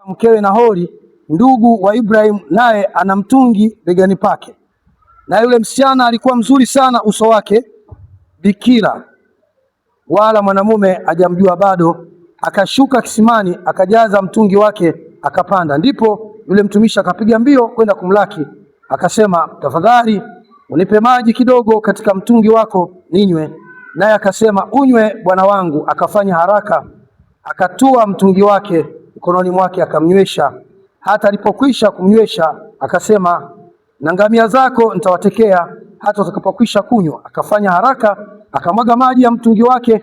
Mkewe Nahori ndugu wa Ibrahim, naye ana mtungi begani pake. Na yule msichana alikuwa mzuri sana uso wake, bikira, wala mwanamume hajamjua bado. Akashuka kisimani, akajaza mtungi wake, akapanda. Ndipo yule mtumishi akapiga mbio kwenda kumlaki, akasema, tafadhali unipe maji kidogo katika mtungi wako ninywe. Naye akasema, unywe bwana wangu. Akafanya haraka, akatua mtungi wake mkononi mwake, akamnywesha. Hata alipokwisha kumnywesha, akasema, na ngamia zako nitawatekea hata utakapokwisha kunywa. Akafanya haraka, akamwaga maji ya mtungi wake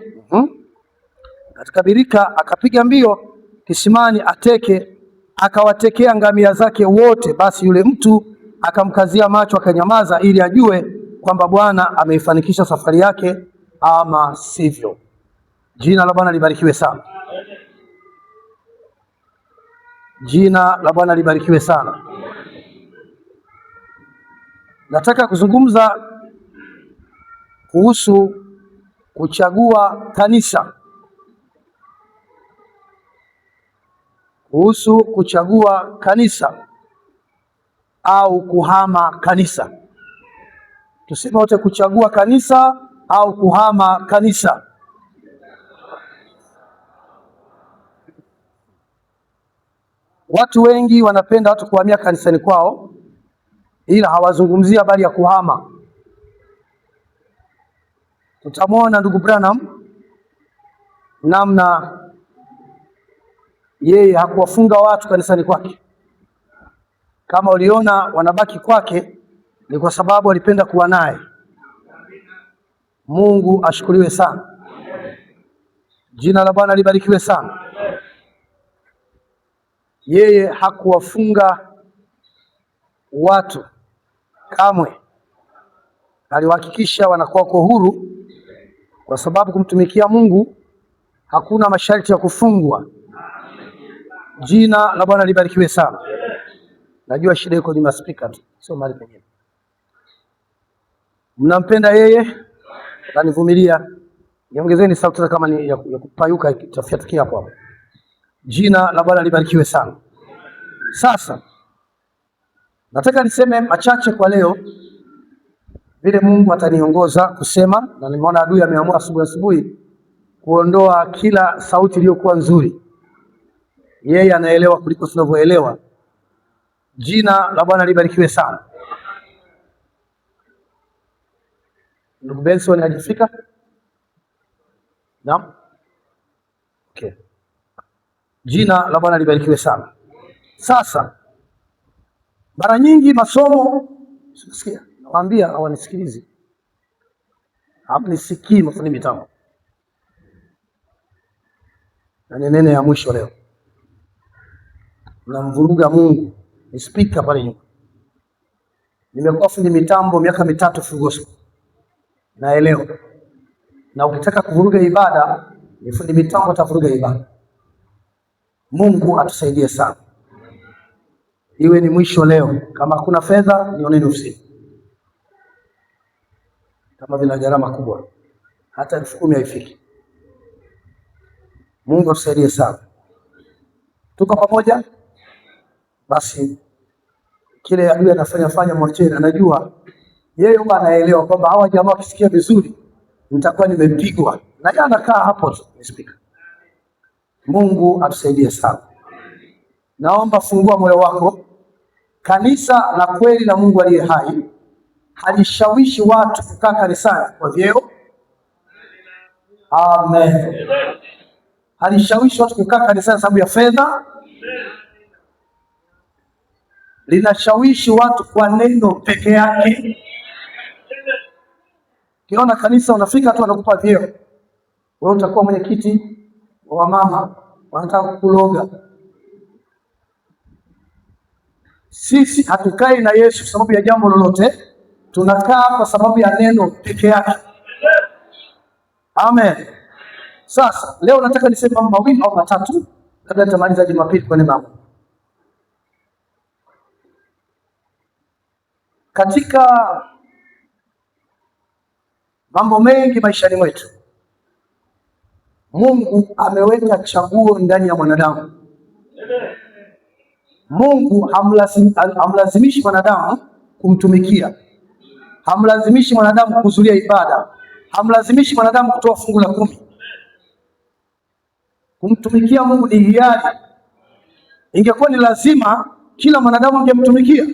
katika birika, akapiga mbio kisimani ateke, akawatekea ngamia zake wote. Basi yule mtu akamkazia macho, akanyamaza, ili ajue kwamba Bwana ameifanikisha safari yake ama sivyo. Jina la Bwana libarikiwe sana. Jina la Bwana libarikiwe sana. Nataka kuzungumza kuhusu kuchagua kanisa, kuhusu kuchagua kanisa au kuhama kanisa. Tuseme wote, kuchagua kanisa au kuhama kanisa. Watu wengi wanapenda watu kuhamia kanisani kwao, ila hawazungumzii habari ya kuhama. Tutamwona ndugu Branham namna yeye hakuwafunga watu kanisani kwake. Kama uliona wanabaki kwake ni kwa sababu walipenda kuwa naye. Mungu ashukuriwe sana. Jina la Bwana libarikiwe sana. Yeye hakuwafunga watu kamwe, aliwahakikisha wanakuwa kwa huru, kwa sababu kumtumikia Mungu hakuna masharti ya kufungwa. Jina la Bwana libarikiwe sana. Najua shida iko nyuma spika tu, sio mahali pengine. Mnampenda yeye, nanivumilia. Niongezeni sauti kama ni ya kupayuka, itafikia hapo hapo. Jina la Bwana libarikiwe sana. Sasa nataka niseme machache kwa leo, vile Mungu ataniongoza kusema, na nimeona adui ameamua asubuhi asubuhi kuondoa kila sauti iliyokuwa nzuri. Yeye anaelewa kuliko tunavyoelewa. Jina la Bwana libarikiwe sana. Ndugu Benson hajafika? Naam. Okay. Jina la Bwana libarikiwe sana. Sasa mara nyingi masomo sikia, nawaambia hawanisikilizi, hamnisikii mafundi mitambo, na ni nene ya mwisho leo, mnamvuruga Mungu. Ni spika pale nyuma. Nimekuwa fundi mitambo miaka 3 Full Gospel, naelewa. Na ukitaka kuvuruga ibada, ni fundi mitambo atavuruga ibada. Mungu atusaidie sana. Iwe ni mwisho leo. Kama hakuna fedha, nioneni ofisini. Kama vina gharama kubwa, hata 10,000 haifiki. Mungu atusaidie sana. Tuko pamoja? Basi kile adui anafanya fanya, mwacheni. Anajua yeye, huwa anaelewa kwamba hawa jamaa wakisikia vizuri nitakuwa nimepigwa, na yeye anakaa hapo tu speaker. Mungu atusaidie sana. Naomba fungua moyo wako. Kanisa la kweli la Mungu aliye hai halishawishi watu kukaa kanisani kwa vyeo. Amen. Halishawishi watu kukaa kanisani sababu ya fedha. Linashawishi watu kwa neno peke yake. Ukiona kanisa unafika tu anakupa vyeo, wewe utakuwa mwenyekiti wa mama, wanataka kukuloga. Sisi hatukai na Yesu sababu ya jambo lolote, tunakaa kwa sababu ya neno peke yake. Amen. Sasa leo nataka niseme mambo mawili au matatu kabla nitamaliza Jumapili kwa neema. Katika mambo mengi maishani mwetu, Mungu ameweka chaguo ndani ya mwanadamu. Mungu hamlazimishi mwanadamu kumtumikia, hamlazimishi mwanadamu kuhudhuria ibada, hamlazimishi mwanadamu kutoa fungu la kumi. Kumtumikia Mungu ni hiari. Ingekuwa ni lazima, kila mwanadamu angemtumikia.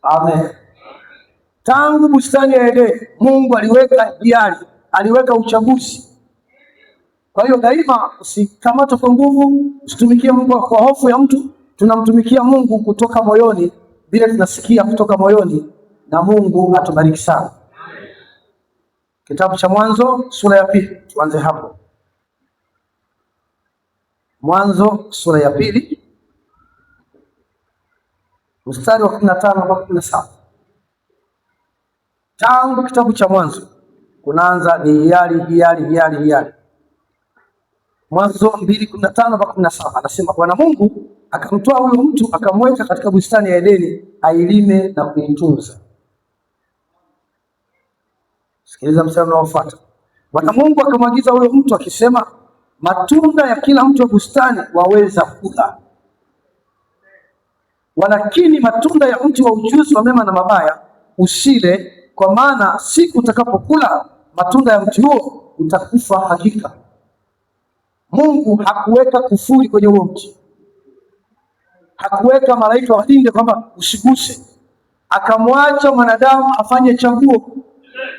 Amen. Tangu bustani ya Edeni, Mungu aliweka hiari, aliweka uchaguzi. Kwa hiyo daima usikamatwe kwa nguvu, usitumikie Mungu kwa hofu ya mtu. Tunamtumikia Mungu kutoka moyoni, vile tunasikia kutoka moyoni, na Mungu atubariki sana. Kitabu cha Mwanzo sura ya pili, tuanze hapo. Mwanzo sura ya pili mstari wa 15 mpaka 17. Tangu kitabu cha Mwanzo kunaanza ni hiari, hiari, hiari, hiari. Mwanzo 2:15 mpaka 17 anasema, Bwana Mungu akamtoa huyo mtu akamweka katika bustani ya Edeni ailime na kuitunza. Sikiliza mstari unaofuata. Bwana Mungu akamwagiza huyo mtu akisema, matunda ya kila mti wa bustani waweza kula, walakini matunda ya mti wa ujuzi wa mema na mabaya usile, kwa maana siku utakapokula matunda ya mti huo utakufa hakika. Mungu hakuweka kufuri kwenye huo mti, hakuweka malaika walinde kwamba usiguse, akamwacha mwanadamu afanye chaguo.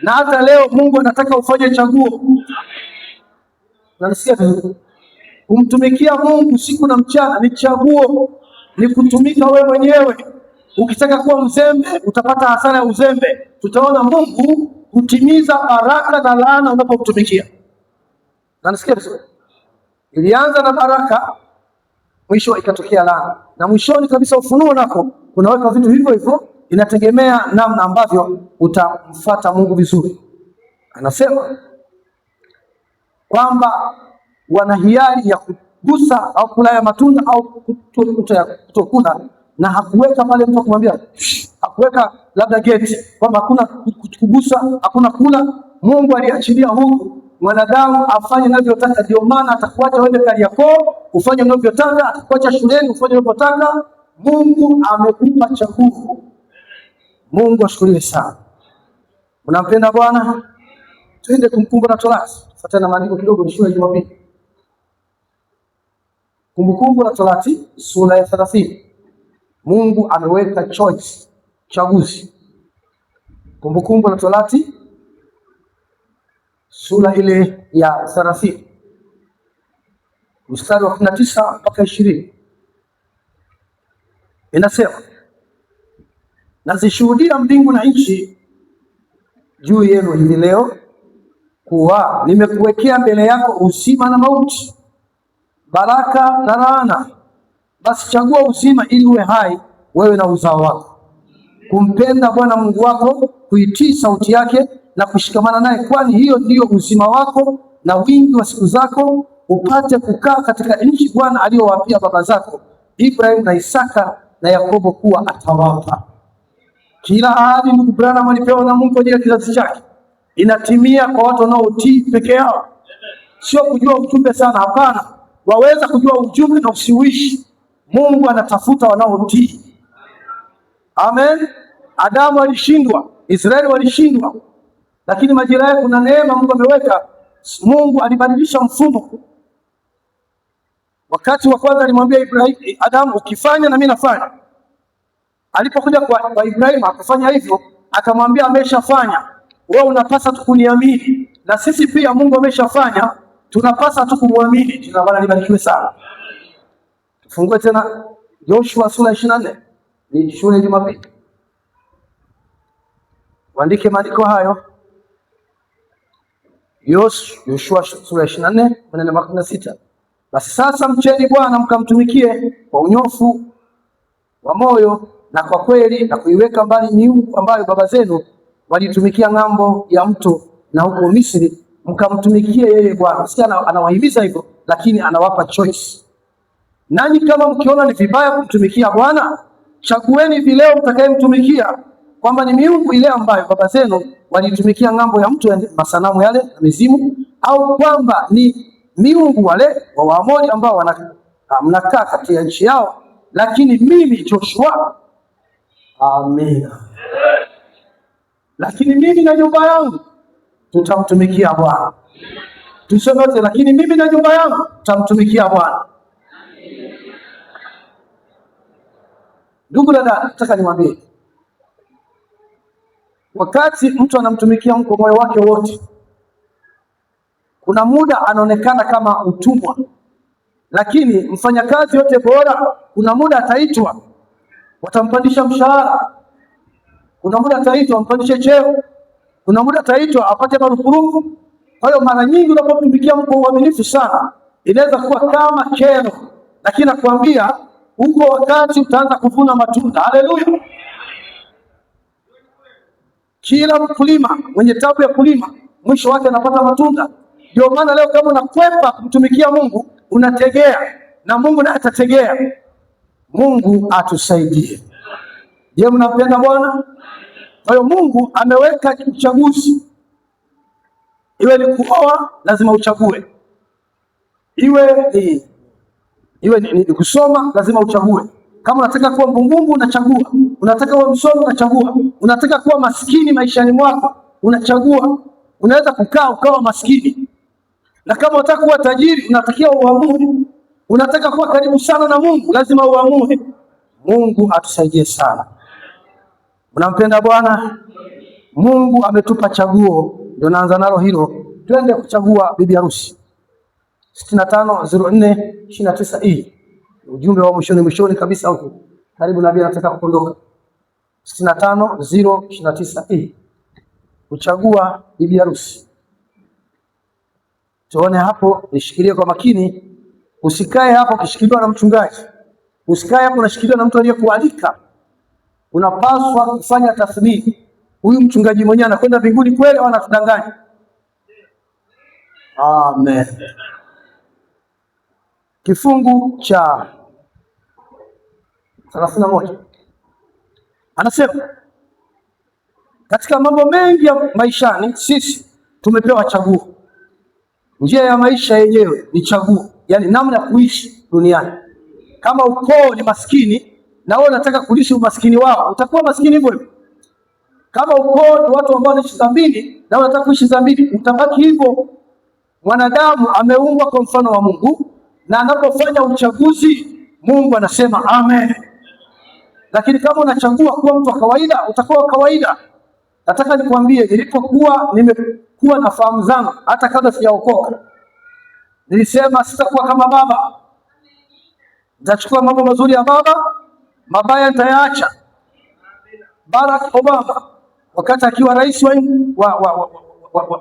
Na hata leo Mungu anataka ufanye chaguo. Unanisikia vizuri? Kumtumikia Mungu siku na mchana ni chaguo, ni kutumika wewe mwenyewe. Ukitaka kuwa mzembe utapata hasara ya uzembe. Tutaona Mungu hutimiza baraka na laana unapomtumikia. Unanisikia vizuri? Ilianza na baraka, mwisho ikatokea laana, na mwishoni kabisa Ufunuo nako kunaweka vitu hivyo hivyo. Inategemea namna ambavyo utamfuata Mungu vizuri. Anasema kwamba wana hiari ya kugusa au kula ya matunda au kutokula, na hakuweka pale mtu kumwambia, hakuweka labda geti kwamba hakuna kugusa, hakuna kula. Mungu aliachilia huru mwanadamu afanye anavyotaka. Ndio maana atakuacha uende Kariakoo ufanye unavyotaka, atakuacha shuleni ufanye unavyotaka. Mungu amekupa chaguo. Mungu ashukuriwe sana. Unampenda Bwana? Twende Kumbukumbu la Torati. Fuatana na maandiko kidogo, ni shule ya Jumapili. Kumbukumbu la Torati sura ya 30. Mungu ameweka choice, chaguzi. Kumbukumbu la Torati sura ile ya 30 mstari wa 19 mpaka 20 inasema, nazishuhudia mbingu na nchi juu yenu hivi leo kuwa nimekuwekea mbele yako uzima na mauti, baraka na laana. Basi chagua uzima ili uwe hai wewe na uzao wako, kumpenda Bwana Mungu wako, kuitii sauti yake na kushikamana naye, kwani hiyo ndiyo uzima wako na wingi wa siku zako, upate kukaa katika nchi Bwana aliyowapia baba zako Ibrahim na Isaka na Yakobo kuwa atawapa. Kila ahadi ndugu Branham alipewa na Mungu kwa ajili ya kizazi chake inatimia kwa watu wanaotii peke yao, sio kujua ujumbe sana. Hapana, waweza kujua ujumbe na usiuishi. Mungu anatafuta wanaotii. Amen. Adamu alishindwa, Israeli walishindwa, lakini majira yake kuna neema Mungu ameweka. Mungu alibadilisha mfumo. Wakati wa kwanza alimwambia Ibrahim, Adamu, ukifanya na mimi nafanya. Alipokuja kwa Ibrahim akafanya hivyo, akamwambia ameshafanya, wewe unapasa tu kuniamini. Na sisi pia Mungu ameshafanya, tunapasa tu kumwamini. Jina la Bwana libarikiwe sana. Tufungue tena Joshua sura 24, ni shule Jumapili. Uandike maandiko hayo. Yoshua sura 24 mstari wa 16. Basi sasa mcheni Bwana mkamtumikie kwa unyofu wa moyo na kwa kweli, na kuiweka mbali miungu ambayo baba zenu walitumikia ng'ambo ya mto na huko Misri, mkamtumikie yeye Bwana. Sikia, anawahimiza hivyo, lakini anawapa choice. Nanyi kama mkiona ni vibaya kumtumikia Bwana, chagueni vileo mtakayemtumikia, kwamba ni miungu ile ambayo baba zenu walitumikia ng'ambo ya mto, masanamu yale na mizimu, au kwamba ni miungu wale wa Waamori ambao Mnakaa kati ya nchi yao, lakini mimi Joshua, amina, lakini mimi na nyumba yangu tutamtumikia Bwana. Tuseme wote, lakini mimi na nyumba yangu tutamtumikia Bwana. Ndugu dada, nataka niwaambie, wakati mtu anamtumikia Mungu kwa moyo wake wote, kuna muda anaonekana kama utumwa, lakini mfanyakazi yote bora, kuna muda ataitwa, watampandisha mshahara, kuna muda ataitwa ampandishe cheo, kuna muda ataitwa apate marupurupu. Kwa hiyo mara nyingi unapomtumikia Mungu kwa uaminifu sana, inaweza kuwa kama kero, lakini nakwambia huko wakati utaanza kuvuna matunda. Haleluya! Kila mkulima mwenye tabu ya kulima mwisho wake anapata matunda. Ndio maana leo kama unakwepa kumtumikia Mungu unategea, na Mungu naye atategea. Mungu atusaidie. Je, mnampenda Bwana? Kwa hiyo Mungu ameweka uchaguzi, iwe ni kuoa lazima uchague, iwe ni kusoma lazima uchague. Kama unataka kuwa mbumbumbu unachagua, unataka uwe msomi unachagua, unataka kuwa maskini maishani mwako unachagua. Unaweza kukaa ukawa maskini, na kama unataka kuwa tajiri unatakiwa uamue. Unataka kuwa karibu sana na Mungu lazima uamue. Mungu atusaidie sana. Unampenda Bwana? Mungu ametupa chaguo, ndio naanza nalo hilo. Twende kuchagua bibi harusi. 650429E ujumbe wa mwishoni mwishoni kabisa huku, karibu nabii anataka kuondoka. 65029E kuchagua bibi harusi. Tuone hapo, nishikilie kwa makini. Usikae hapo ukishikiliwa na mchungaji, usikae hapo unashikiliwa na mtu aliyekualika. Unapaswa kufanya tathmini, huyu mchungaji mwenyewe anakwenda mbinguni kweli au anatudanganya? Amen. Kifungu cha 31 anasema katika mambo mengi ya maishani sisi tumepewa chaguo. Njia ya maisha yenyewe ni chaguo, yaani namna ya kuishi duniani. Kama ukoo ni maskini na wewe unataka kuishi umaskini wao, utakuwa maskini hivyo hivyo. Kama ukoo ni watu ambao wanaishi dhambini na wewe unataka kuishi dhambini, utabaki hivyo. Mwanadamu ameumbwa kwa mfano wa Mungu, na anapofanya uchaguzi Mungu anasema amen. Lakini kama unachagua kuwa mtu wa kawaida, utakuwa wa kawaida. Nataka nikwambie, nilipokuwa nimekuwa na fahamu zangu, hata kabla sijaokoka, nilisema sitakuwa kama baba, nitachukua mambo mazuri ya baba, mabaya nitayaacha. Barack Obama wakati akiwa rais wa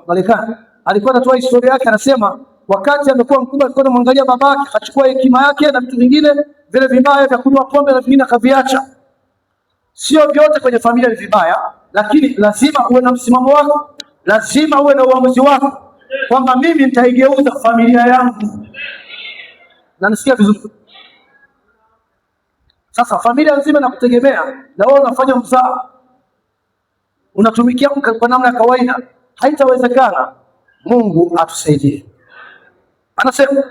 Marekani alikuwa anatoa historia yake, anasema wakati amekuwa mkubwa alikuwa anamwangalia babake, akachukua hekima yake na vitu vingine vile vibaya vya kunywa pombe na vingine akaviacha. Sio vyote kwenye familia ni vibaya, lakini lazima uwe na msimamo wako, lazima uwe na uamuzi wako kwamba mimi nitaigeuza familia yangu. Na nisikia vizuri. Sasa familia nzima inakutegemea na wewe unafanya mzaa, unatumikia kwa namna ya kawaida, haitawezekana. Mungu atusaidie. Anasema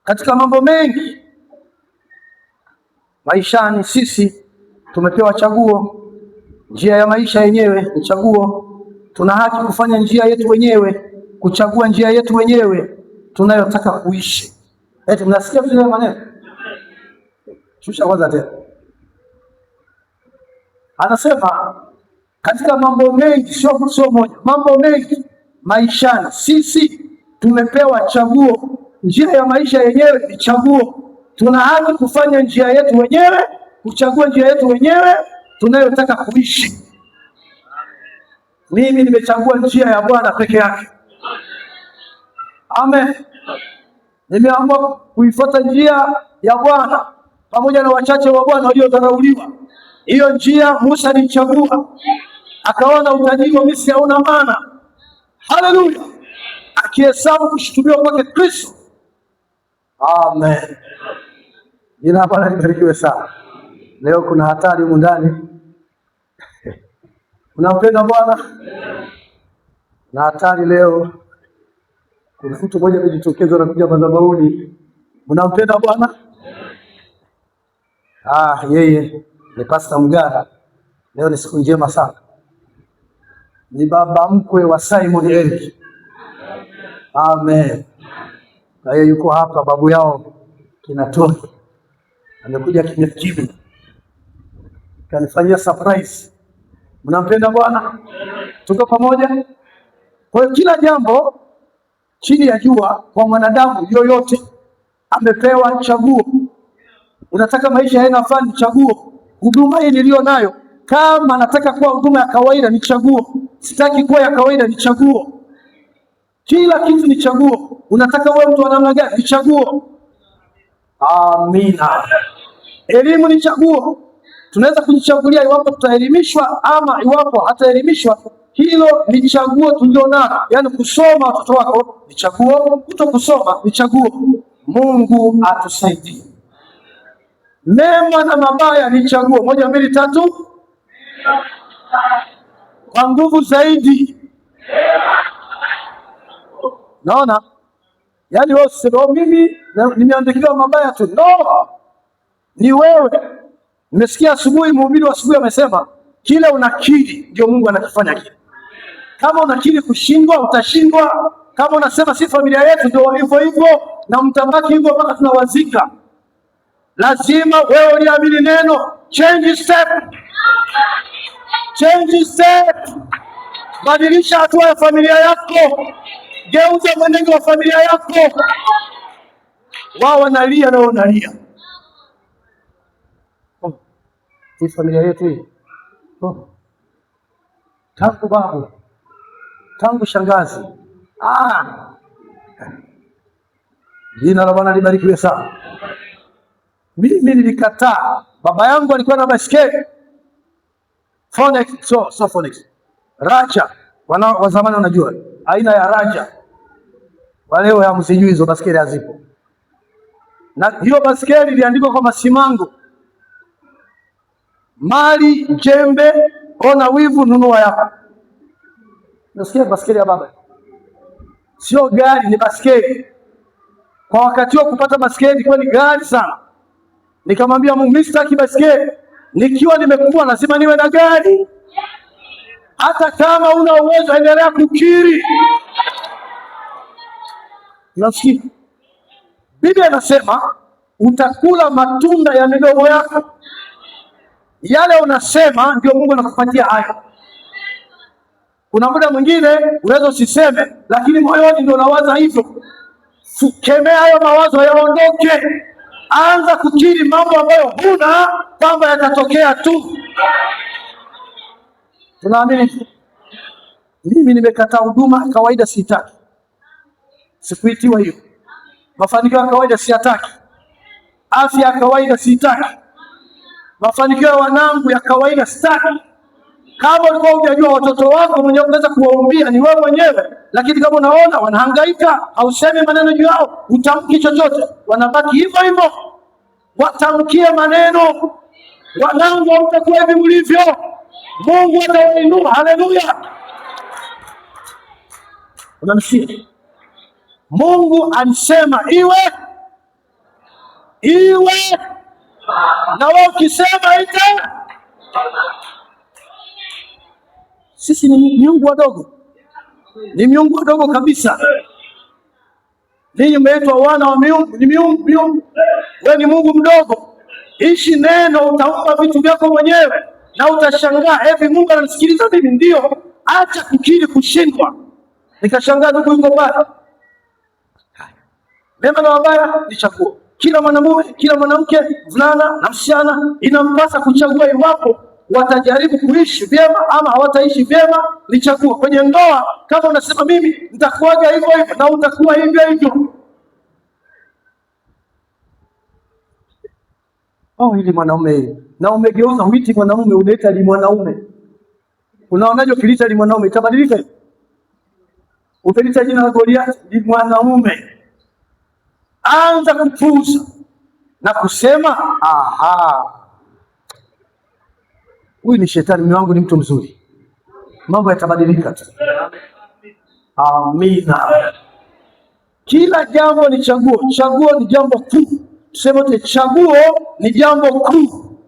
katika mambo mengi maishani sisi tumepewa chaguo. Njia ya maisha yenyewe ni chaguo. Tuna haki kufanya njia yetu wenyewe, kuchagua njia yetu wenyewe tunayotaka kuishi. Eti mnasikia vile maneno? Shusha kwanza tena. Anasema katika mambo mengi, sio moja, mambo mengi maishani sisi tumepewa chaguo. Njia ya maisha yenyewe ni chaguo. Tuna haki kufanya njia yetu wenyewe, kuchagua njia yetu wenyewe tunayotaka kuishi. Mimi nimechagua njia ya Bwana peke yake. Amen. Nimeamua kuifuata njia ya Bwana pamoja na wachache wa Bwana waliodharauliwa. Hiyo njia Musa alichagua, akaona utajiri wa Misri hauna maana. Haleluya! Akihesabu kushutumiwa kwake Kristo. Amen. Jina la Bwana libarikiwe sana. Leo kuna hatari humu ndani. Unampenda Bwana? Na hatari leo, kuna mtu mmoja amejitokeza na kuja madhabahuni. Mnampenda Bwana? Ah, yeye ni Pastor Mgara. Leo ni siku njema sana, ni baba mkwe wa Simon Eric. Amen. Na yeye yuko hapa, babu yao kinatoni amekuja kimya kimya, kanifanyia surprise. Mnampenda Bwana? Tuko pamoja. Kwa hiyo kila jambo chini ya jua kwa mwanadamu yoyote amepewa chaguo. Unataka maisha ya aina fulani, chaguo. Huduma hii niliyo nayo, kama nataka kuwa huduma ya kawaida ni chaguo, sitaki kuwa ya kawaida ni chaguo. Kila kitu ni chaguo. Unataka uwe mtu wa namna gani? Ni chaguo. Amina. Elimu ni chaguo. Tunaweza kujichagulia iwapo tutaelimishwa ama iwapo hataelimishwa. Hilo ni chaguo tulilonalo. Yaani kusoma watoto wako ni chaguo, kuto kusoma ni chaguo. Mungu atusaidie. Mema na mabaya ni chaguo. Moja, mbili, tatu. Kwa nguvu zaidi. Naona yaani wewe usiseme oh, mimi nimeandikiwa mabaya tu. No, ni wewe. Nimesikia asubuhi mhubiri wa asubuhi amesema kile unakiri ndio Mungu anakifanya kile. Kama unakiri kushindwa utashindwa. Kama unasema si familia yetu ndio hivyo hivyo, na mtabaki hivyo mpaka tunawazika. Lazima wewe uliamini neno. Change step, change step. Badilisha hatua ya familia yako, geuza mwenendo wa familia yako. Wao wanalia na wewe unalia. Oh, hii familia yetu hii, oh, tangu babu, tangu shangazi. Ah, jina la Bwana libarikiwe sana. Mimi nilikataa. Baba yangu alikuwa na baiskeli Phoenix, so Phoenix Racha, wana wa zamani wanajua aina ya Racha, wale hamsijui hizo baskeli hazipo. Na hiyo baskeli iliandikwa kwa masimango, mali jembe, ona wivu, nunua yako. Nasikia baskeli ya baba, sio gari, ni baskeli. Kwa wakati huo kupata baskeli ilikuwa ni gari sana. Nikamwambia Mungu, mimi sitaki baskeli, nikiwa nimekuwa lazima niwe na gari. Hata kama una uwezo, endelea kukiri. Nasikia Biblia inasema utakula matunda ya midomo yako. Yale unasema ndio Mungu anakupatia hayo. Kuna muda mwingine unaweza usiseme, lakini moyoni ndio unawaza hivyo. Kemea hayo mawazo yaondoke. Anza kukiri mambo ambayo huna kwamba yatatokea tu. Tunaamini. Mimi nimekataa huduma kawaida, sitaki, sikuitiwa hiyo. Mafanikio ya kawaida siyataki, afya ya kawaida sitaki, mafanikio ya wanangu ya kawaida sitaki. Kama ulikuwa hujajua watoto wako mwenyewe unaweza kuwaumbia ni wewe mwenyewe, lakini kama unaona wanahangaika, hausemi maneno juu yao, utamki chochote, wanabaki hivyo hivyo. Watamkie maneno, wanangu, hamtakuwa hivi mlivyo. Mungu atawainua. Haleluya! Unamsikia? Mungu alisema iwe, iwe, na wewe ukisema ita. Sisi ni miungu wadogo, ni miungu wadogo kabisa. Ninyi mmeitwa wana wa miungu, ni miungu, miungu. Wewe ni Mungu mdogo. Ishi neno, utaumba vitu vyako mwenyewe na utashangaa, hivi Mungu ananisikiliza mimi? Ndio. Acha kukiri kushindwa. Nikashangaa ndugu yuko pale. Mema na mabaya ni chaguo. Kila mwanamume, kila mwanamke, mvulana na msichana inampasa kuchagua iwapo watajaribu kuishi vyema ama hawataishi vyema. Ni chaguo. Kwenye ndoa, kama unasema mimi nitakuwaga hivyo hivyo, na utakuwa hivyo hivyo. Oh, hili mwanaume hili. Na umegeuza huiti mwanaume, unaita li mwanaume. Unaonaje ukiliita li mwanaume itabadilika? Utaliita jina la Goliath li mwanaume. Anza kupuuza na kusema aha, huyu ni shetani, mume wangu ni mtu mzuri, mambo yatabadilika tu. Amina. Kila jambo ni chaguo. Chaguo ni jambo kuu. Tuseme wote, chaguo ni jambo kuu.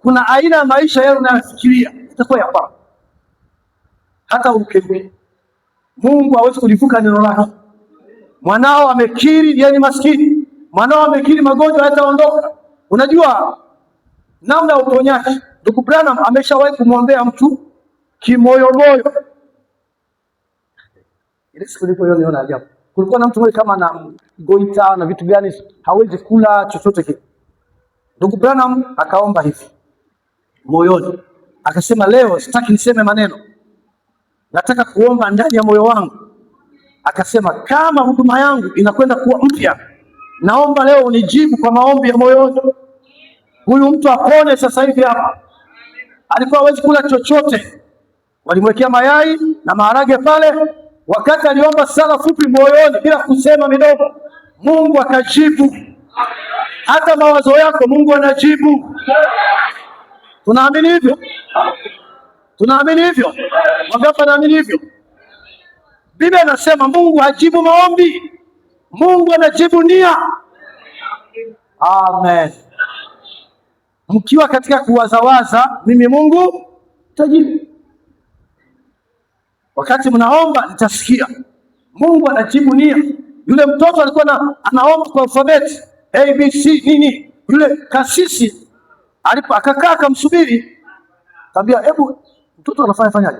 Kuna aina ya maisha yale unayofikiria itakuwa ya kwako, hata ukeuke. Mungu hawezi kulivuka neno lake. Mwanao amekiri yeye ni maskini, mwanao amekiri magonjwa hayataondoka. Unajua namna ya uponyaji, ndugu Branham ameshawahi kumwombea mtu kimoyomoyo. Ile siku nilipoiona ajabu. Kulikuwa na mtu mmoja kama na goita na vitu gani, hawezi kula chochote kile. Ndugu Branham akaomba hivi moyoni, akasema leo sitaki niseme maneno, nataka kuomba ndani ya moyo wangu. Akasema kama huduma yangu inakwenda kuwa mpya, naomba leo unijibu kwa maombi ya moyoni. Huyu mtu apone sasa hivi hapa. Alikuwa hawezi kula chochote, walimwekea mayai na maharage pale. Wakati aliomba sala fupi moyoni bila kusema midomo, Mungu akajibu. Hata mawazo yako Mungu anajibu. Tunaamini hivyo? Tunaamini hivyo? Wangapi wanaamini hivyo? Biblia inasema Mungu hajibu maombi, Mungu anajibu nia. Amen. Mkiwa katika kuwazawaza, mimi Mungu tajibu. Wakati mnaomba nitasikia. Mungu anajibu nia. Yule mtoto alikuwa anaomba kwa alfabeti A B C nini, yule kasisi alipo akakaa akamsubiri, kaambia hebu mtoto anafanya fanyaje?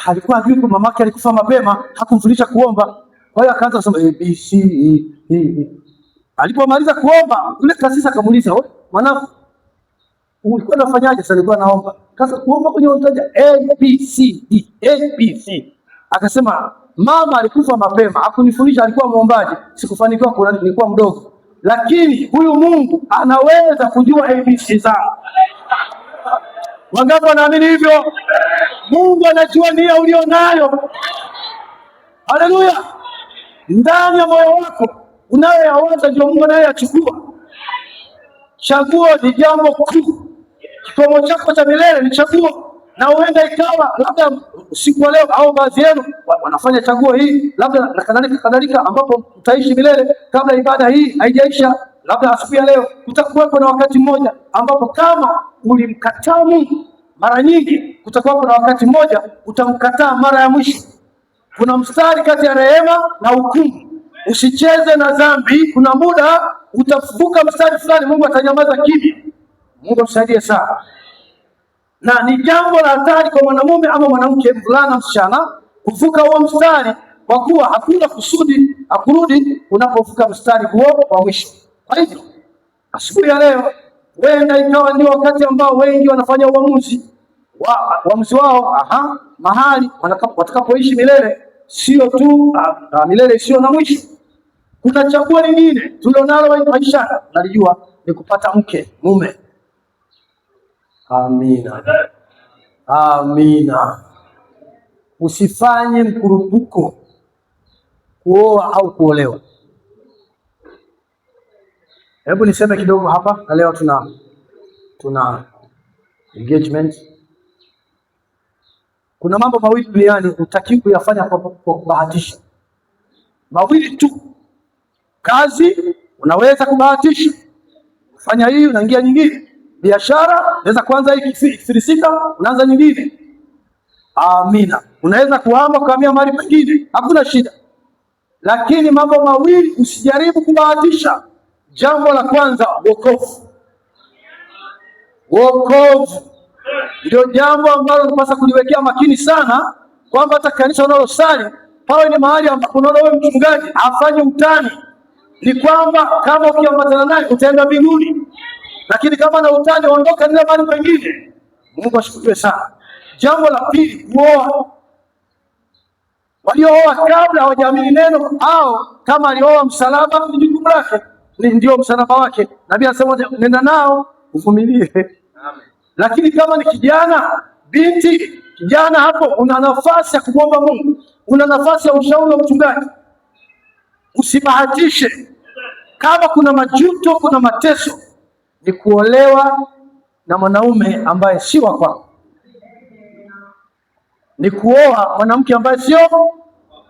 Alikuwa hajui kwamba mamake alikufa mapema, hakumfundisha kuomba. Kwa hiyo akaanza kusema A B C E E. Alipomaliza kuomba, yule kasisi akamuuliza, "Wewe mwanangu, ulikuwa unafanyaje?" Sasa alikuwa anaomba. Sasa kuomba kwenye utaja A B C D A B C. Akasema mama alikufa mapema, hakunifundisha, alikuwa muombaji, sikufanikiwa, kuna nilikuwa mdogo. Lakini huyu Mungu anaweza kujua A B C zangu. Wangapi wanaamini hivyo? Mungu anajua nia ulionayo. Haleluya! Ndani ya moyo wako unayoyawaza ndio Mungu anayoyachukua. Chaguo ni jambo kuu. Kikomo chako cha milele ni chaguo, na huenda ikawa labda usiku wa leo au baadhi yenu wanafanya chaguo hii labda na kadhalika kadhalika, ambapo mtaishi milele kabla ibada hii haijaisha. Labda asubuhi ya leo kutakuwepo na wakati mmoja ambapo kama ulimkataa Mungu mara nyingi, kutakuwepo na wakati mmoja utamkataa mara ya mwisho. Kuna mstari kati ya rehema na hukumu. Usicheze na dhambi. Kuna muda utavuka mstari fulani, Mungu atanyamaza kimya. Mungu atusaidie sana. Na ni jambo la hatari kwa mwanamume ama mwanamke, mvulana, msichana, kuvuka huo mstari, kwa kuwa hakuna kusudi hakurudi unapovuka mstari huo wa mwisho. Kwa hivyo asubuhi ya leo huenda ikawa ndio wakati ambao wengi wanafanya uamuzi uamuzi wao, aha, mahali watakapoishi milele, sio tu milele isiyo na mwisho. Kuna chaguo lingine tulionalo maishani, nalijua ni kupata mke mume. Amina, amina. Usifanye mkurupuko kuoa au kuolewa. Hebu niseme kidogo hapa, na leo tuna engagement. Kuna mambo mawili duniani hutakiwi kuyafanya kwa kubahatisha, mawili tu. Kazi unaweza kubahatisha, fanya hii unaingia nyingine. Biashara unaweza kuanza hii ikifilisika, unaanza nyingine. Amina. Unaweza kuhama kuhamia mahali pengine, hakuna shida. Lakini mambo mawili usijaribu kubahatisha. Jambo la kwanza, wokovu. Wokovu ndio jambo ambalo unapaswa kuliwekea makini sana, kwamba hata kanisa unalosali pawe ni mahali ambapo unaona wewe mchungaji afanye utani, ni kwamba kama ukiambatana naye utaenda mbinguni, lakini kama na utani, ondoka, nenda mahali pengine. Mungu ashukuriwe sana. Jambo la pili, kuoa. Waliooa kabla hawajaamini neno, au kama alioa msalaba ni jukumu lake, ndio msalaba wake. Nabii anasema nenda nao uvumilie. Lakini kama ni kijana binti, kijana, hapo una nafasi ya kumwomba Mungu, una nafasi ya ushauri wa mchungaji. Usibahatishe. Kama kuna majuto, kuna mateso, ni kuolewa na mwanaume ambaye si wa kwako. Ni kuoa mwanamke ambaye sio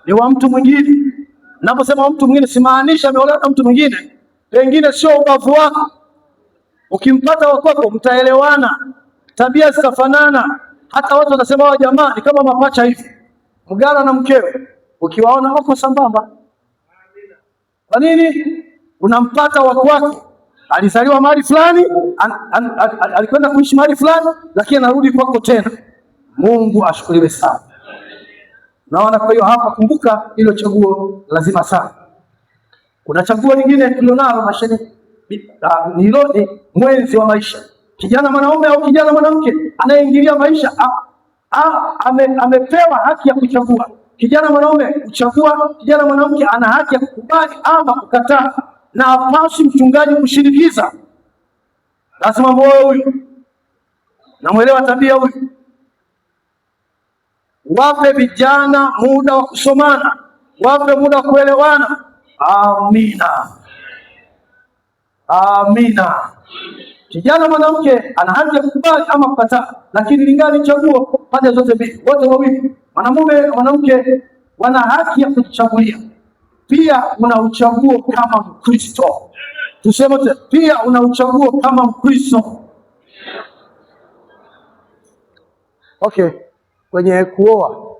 ni wa mtu mwingine. Naposema wa mtu mwingine, simaanisha ameolewa na mtu mwingine, pengine sio ubavu wako. Ukimpata wa kwako, mtaelewana, tabia zitafanana, hata watu watasema hawa jamaa ni kama mapacha hivi, Mgara na mkewe, ukiwaona wako sambamba. Kwa nini? Unampata wa kwako, alizaliwa mahali fulani, alikwenda kuishi mahali fulani, lakini anarudi kwako tena. Mungu ashukuriwe sana. Naona, kwa hiyo hapa, kumbuka hilo chaguo lazima sana. Kuna chaguo lingine tulilonalo maishani, ni hilo, ni mwenzi wa maisha, kijana mwanaume au kijana mwanamke anayeingilia maisha amepewa haki ya kuchagua. Kijana mwanaume kuchagua, kijana mwanamke ana haki ya kukubali ama kukataa, na hapaswi mchungaji kushinikiza. Lazima muoe huyu, namwelewa tabia huyu. Wape vijana muda wa kusomana, wape muda wa kuelewana. Amina, amina. Kijana mwanamke ana haki ya kukubali ama kukataa, lakini lingali chaguo pande zote mbili, wote wawili, mwanamume na mwanamke, wana haki ya kujichagulia. Pia una uchaguo kama Mkristo, tuseme wote, pia una uchaguo kama Mkristo. Okay, kwenye kuoa,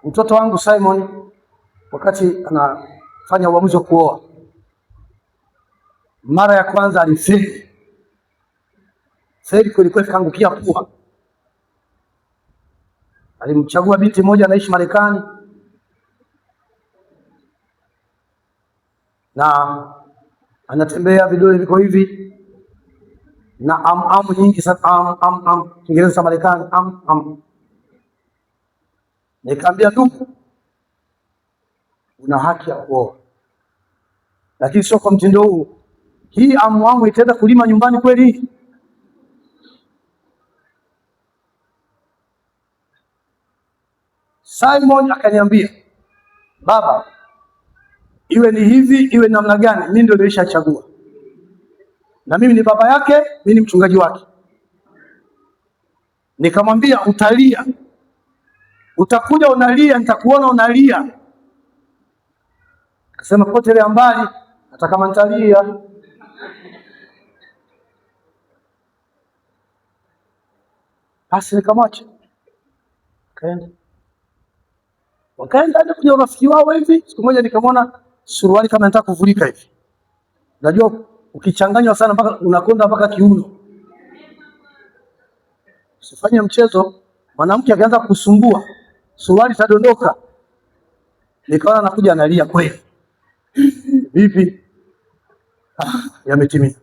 mtoto wangu Simon wakati anafanya uamuzi wa kuoa, mara ya kwanza alifeli feli kweli kweli, kaangukia pua. Alimchagua binti moja anaishi Marekani na anatembea vidole viko hivi na am am nyingi sana, am am am, Kiingereza cha Marekani am am. Nikamwambia, ndugu, una haki ya kuoa, lakini sio kwa mtindo huu. Hii amu amu itaenda kulima nyumbani kweli? Simon akaniambia, baba, iwe ni hivi iwe namna gani, mimi ndio nilishachagua, na mimi ni baba yake, mimi ni mchungaji wake. Nikamwambia, utalia, utakuja unalia, nitakuona unalia. Akasema potelea mbali, hata kama nitalia. Basi nikamwacha, kaenda wakaenda hadi kwenye urafiki wao hivi. Siku moja nikamwona suruali kama nataka kuvulika hivi, unajua ukichanganywa sana mpaka unakonda mpaka kiuno. Usifanye mchezo, mwanamke akianza kusumbua suruali itadondoka. Nikaona anakuja analia kweli. Vipi? Ah, yametimia.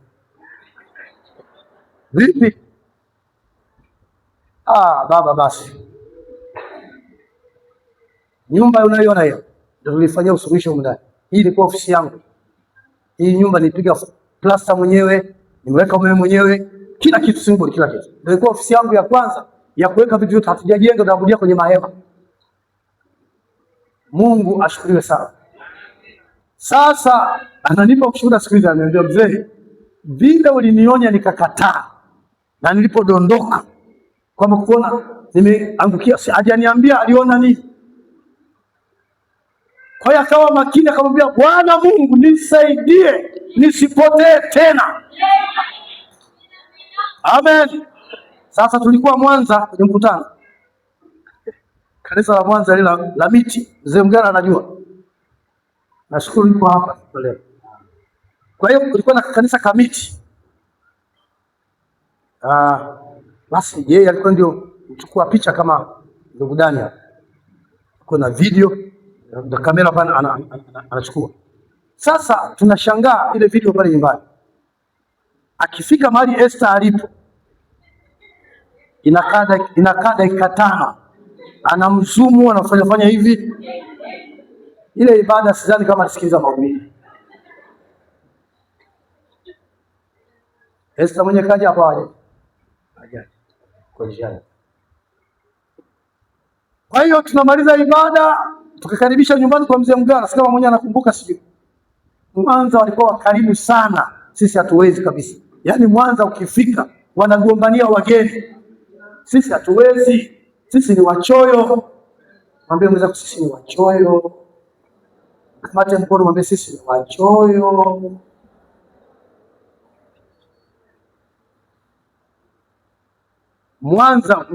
Vipi? Ah, baba basi nyumba unayoiona hiyo ndio tulifanyia usuluhisho huko ndani. Hii ilikuwa ofisi yangu. Hii nyumba nilipiga plasta mwenyewe, nimeweka umeme mwenyewe, kila kitu simple, kila kitu. Ndio ilikuwa ofisi yangu ya kwanza ya kuweka vitu vyote, hatujajenga, tunakuja kwenye mahema. Mungu ashukuriwe sana. Sasa ananipa ushuhuda siku hizi, ananiambia mzee, vile ulinionya nikakataa, na nilipodondoka kwamba kuona nimeangukia, hajaniambia aliona nini. Kwa hiyo akawa makini, akamwambia Bwana Mungu nisaidie nisipotee tena. Amen. Sasa tulikuwa Mwanza kwenye mkutano, kanisa la Mwanza lile la miti, mzee Mgara anajua. Nashukuru yuko hapa leo. Kwa hiyo kulikuwa na kanisa kamiti. Ah, basi yeye alikuwa ndio mchukua picha kama ndugu Daniel. Kuna video na kamera pale anachukua. Sasa tunashangaa ile video pale nyumbani, akifika mahali Esther alipo inakaa dakika 5 anamzumu, anafanya fanya hivi. Ile ibada sidhani kama alisikiliza mahubiri. Esther mwenye kaja hapa aje aje kwa njia. Kwa hiyo tunamaliza ibada tukakaribisha nyumbani kwa mzee Mgara, si kama mwenyewe anakumbuka sijui. Mwanza walikuwa wakarimu sana, sisi hatuwezi kabisa. Yaani Mwanza ukifika wanagombania wageni, sisi hatuwezi. Sisi ni wachoyo. Mwambie mwenzako sisi ni wachoyo. Kamate mkono, mwambie sisi ni wachoyo. Mwanza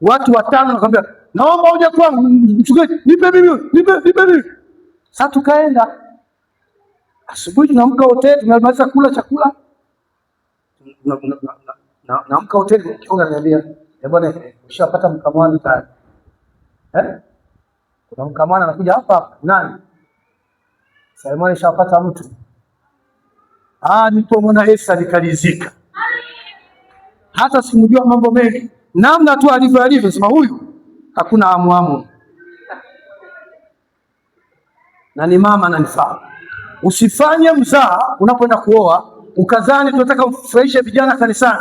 watu watano nakwambia, naomba uje kwangu mchungaji, nipe mimi, nipe nipe mimi. Sasa tukaenda asubuhi, tunaamka hoteli, tumemaliza kula chakula, naamka hoteli, kiongozi ananiambia, eh bwana, ushapata mkamwana tayari? Eh, kuna mkamwana anakuja hapa hapa. Nani? Simon, shapata mtu. Ah, nilipomwona Esa nikalizika. Hata simjua mambo mengi, namna tu alivyo alivyo, sema huyu hakuna amuamu, na ni mama ananifaa. Usifanye mzaa unapoenda kuoa ukazani tunataka ufurahishe vijana kanisani.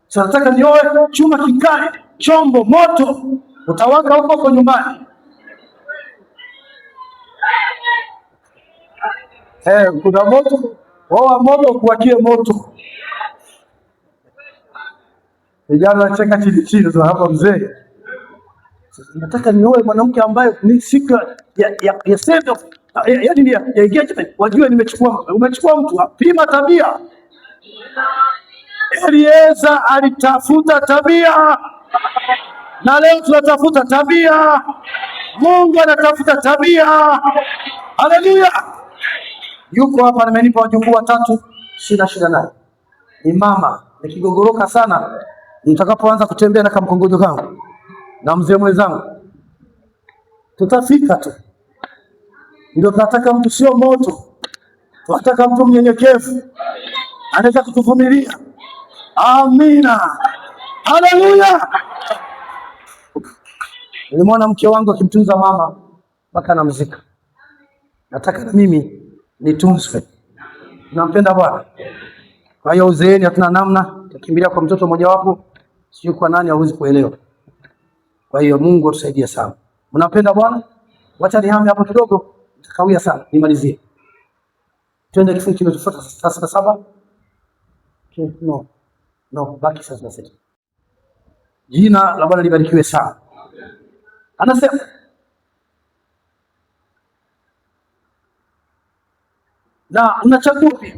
Sasa nataka nioe chuma kikali, chombo moto, utawaka huko huko nyumbani. Kuna moto, oa moto kuwakie moto. Vijana wanacheka chini chini, sasa hapa mzee. Nataka nioe mwanamke ambaye ni siku ya send off, yaani ya engagement, wajue nimechukua, umechukua mtu, pima tabia. Elieza alitafuta tabia, na leo tunatafuta tabia. Mungu anatafuta tabia. Haleluya! Yuko hapa, amenipa wajukuu watatu, sina shida naye. Ni mama, nikigogoroka sana nitakapoanza kutembea na kamkongojo kangu na mzee mwenzangu, tutafika tu. Ndio tunataka mtu sio moto, tunataka mtu mnyenyekevu, anaweza kutuvumilia. Amina, haleluya. Nilimwona mke wangu akimtunza mama mpaka anamzika. Nataka na mimi nitunzwe. Nampenda Bwana. Kwa hiyo uzeeni hatuna namna, tutakimbilia kwa mtoto mmojawapo, sijui kwa nani, hawezi kuelewa. Kwa hiyo Mungu atusaidie sana. Mnampenda Bwana? Wacha nihame hapo kidogo, nitakawia sana, nimalizie. Twende kifungu kinachofuata 37. Okay, no. No, baki 36. Jina la Bwana libarikiwe sana. Anasema na unachagua pia.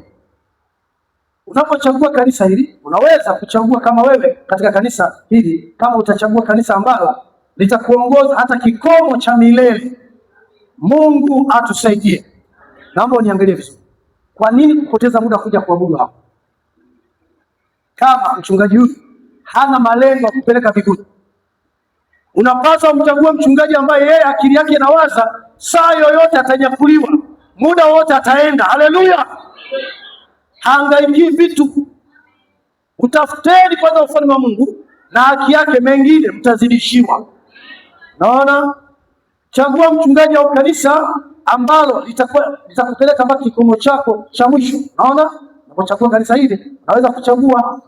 Unapochagua kanisa hili, unaweza kuchagua kama wewe katika kanisa hili, kama utachagua kanisa ambalo litakuongoza hata kikomo cha milele. Mungu atusaidie. Naomba uniangalie vizuri. Kwa nini kupoteza muda kuja kuabudu hapa? Kama mchungaji huyu hana malengo ya kupeleka mbinguni, unapaswa umchague mchungaji ambaye yeye akili yake inawaza saa yoyote atanyakuliwa, muda wote ataenda. Haleluya! Hangaikii vitu. Utafuteni kwanza ufalme wa Mungu na haki yake, mengine mtazidishiwa. Naona, chagua mchungaji au kanisa ambalo litakupeleka mpaka kikomo chako cha mwisho. Naona, unapochagua kanisa hili unaweza kuchagua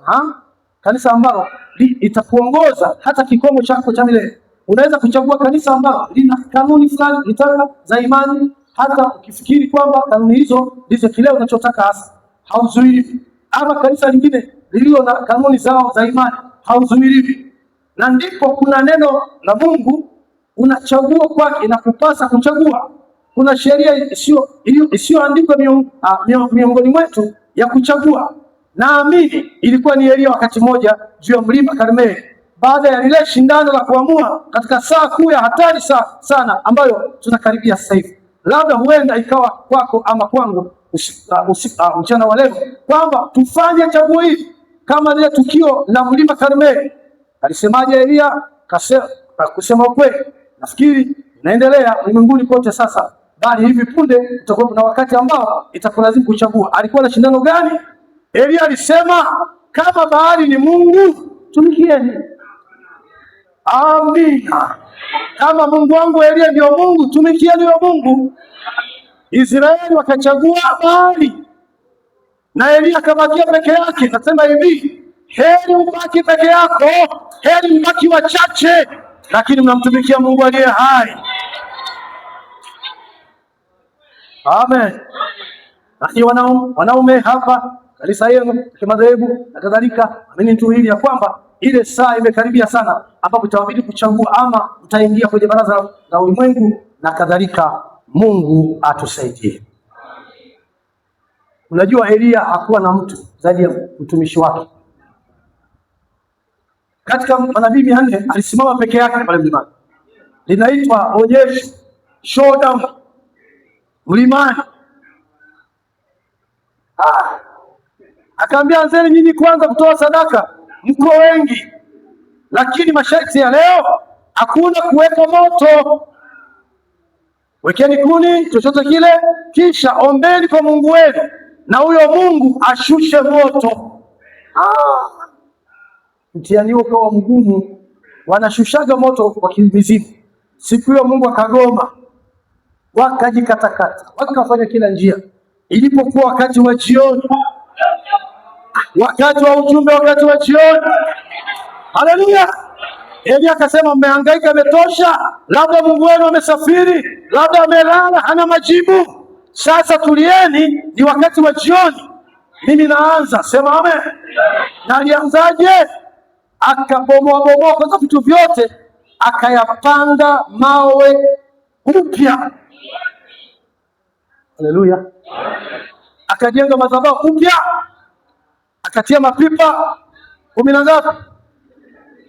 kanisa ambalo litakuongoza hata kikomo chako cha milele. Unaweza kuchagua kanisa ambalo lina kanuni fulani litaka za imani, hata ukifikiri kwamba kanuni hizo ndizo kile unachotaka hasa, hauzuiliwi. Ama kanisa lingine lililo na kanuni zao za imani, hauzuiliwi. Na ndipo kuna neno la Mungu unachagua kwake na kupasa kuchagua. Kuna sheria isiyoandikwa miongoni mwetu ya kuchagua. Naamini ilikuwa ni Elia wakati mmoja juu ya mlima Karmeli, baada ya lile shindano la kuamua katika saa kuu ya hatari sana ambayo tunakaribia sasa hivi. Labda huenda ikawa kwako ama kwangu mchana wa leo kwamba tufanye chaguo hili kama lile tukio la mlima Karmeli. Alisemaje Elia? Kusema ukweli, nafikiri inaendelea ulimwenguni kote sasa, bali hivi punde utakuwa na wakati ambao itakulazimu kuchagua. Alikuwa na shindano gani? Elia alisema kama Baali ni Mungu, tumikieni. Amina. Kama Mungu wangu Elia ndio Mungu, tumikieni huyo Mungu. Israeli wakachagua Baali na Elia akabakia peke yake. Nasema hivi, heri ubaki peke yako, heri mbaki wachache, lakini mnamtumikia Mungu aliye hai. Amen. Nanyi wanaume hapa kanisa yenu kimadhehebu na kadhalika. Amini tu hili ya kwamba ile saa imekaribia sana, ambapo itawabidi kuchagua ama mtaingia kwenye baraza la ulimwengu na kadhalika. Mungu atusaidie. Unajua, Eliya hakuwa na mtu zaidi ya mtumishi wake. Katika manabii 400 alisimama peke yake pale mlimani, linaitwa onyesho, showdown mlimani. Akaambia, anzeni nyinyi kwanza kutoa sadaka, mko wengi, lakini masharti ya leo hakuna kuweka moto. Wekeni kuni chochote kile, kisha ombeni kwa Mungu wenu, na huyo Mungu ashushe moto. Mtihani huo ukawa mgumu, wanashushaga moto kwa kimizimu. Siku hiyo Mungu akagoma, wakajikatakata, wakafanya kila njia. Ilipokuwa wakati wa jioni, wakati wa ujumbe, wakati wa jioni, haleluya, Elia akasema, mmehangaika, imetosha. Labda Mungu wenu amesafiri, labda amelala, hana majibu. Sasa tulieni, ni wakati wa jioni, mimi naanza. Sema amen. Na alianzaje? Akabomoa bomoa kwanza vitu vyote, akayapanga mawe upya. Haleluya! Akajenga madhabahu upya, akatia mapipa 10 na ngapi?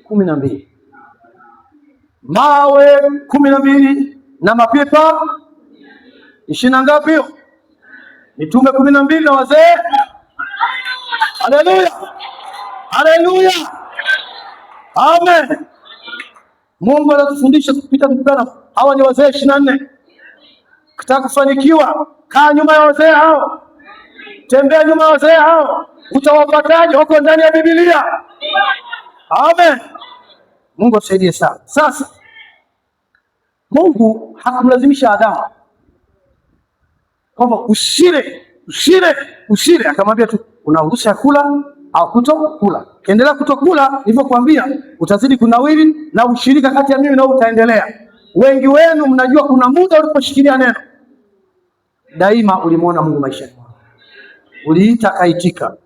12, mawe 12 na mapipa 20 na ngapi? Mitume 12 na wazee. Haleluya, haleluya, amen. Mungu anatufundisha kupita mkutano. Hawa ni wazee 24. Ukitaka kufanikiwa, kaa nyuma ya wazee hao, tembea nyuma ya wazee hao. Utawapataje? Huko ndani ya Biblia. Amen. Mungu atusaidie sana. Sasa Mungu hakumlazimisha Adamu kwamba usile, usile, usile. Akamwambia tu una ruhusa ya kula au kutokula. Endelea kutokula, nilivyokuambia utazidi kunawiri na ushirika kati ya mimi na wewe utaendelea. Wengi wenu mnajua kuna muda uliposhikilia neno, daima ulimuona Mungu maishani mwako. Uliita akaitika,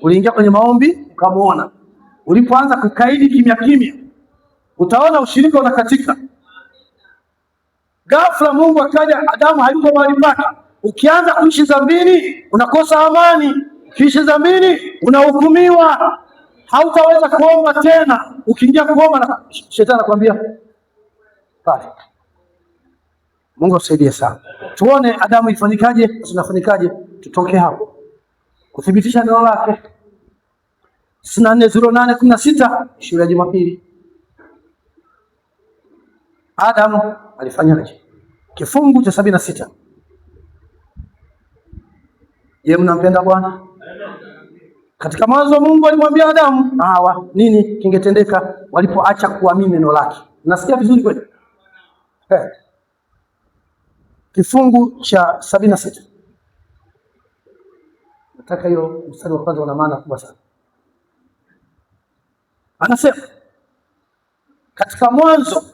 uliingia kwenye maombi ukamuona. Ulipoanza kukaidi kimya kimya, utaona ushirika unakatika. Ghafla Mungu akaja, Adamu hayuko mahali pake. Ukianza kuishi dhambini unakosa amani, ukiishi dhambini unahukumiwa, hautaweza kuomba tena. Ukiingia kuomba na shetani anakuambia pale. Mungu atusaidie sana. Tuone Adamu ifanyikaje, tunafanyikaje, tutoke hapo kuthibitisha neno lake. 94:08:16 shule ya Jumapili. Adamu alifanyaje? Kifungu cha 76. Je, mnampenda Bwana? Katika mwanzo Mungu alimwambia Adamu na Hawa nini kingetendeka walipoacha kuamini neno lake. Nasikia vizuri kweli? Kifungu cha 76. Nataka hiyo mstari wa kwanza una maana kubwa sana. Anasema katika mwanzo,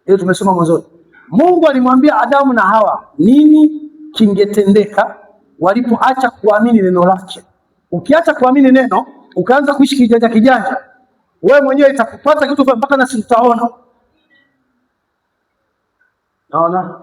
ile tumesoma mwanzoni, Mungu alimwambia Adamu na Hawa nini kingetendeka walipoacha kuamini neno lake. Ukiacha kuamini neno, ukaanza kuishi kijanja kijanja, wewe mwenyewe itakupata kitu mpaka nasi tutaona. Naona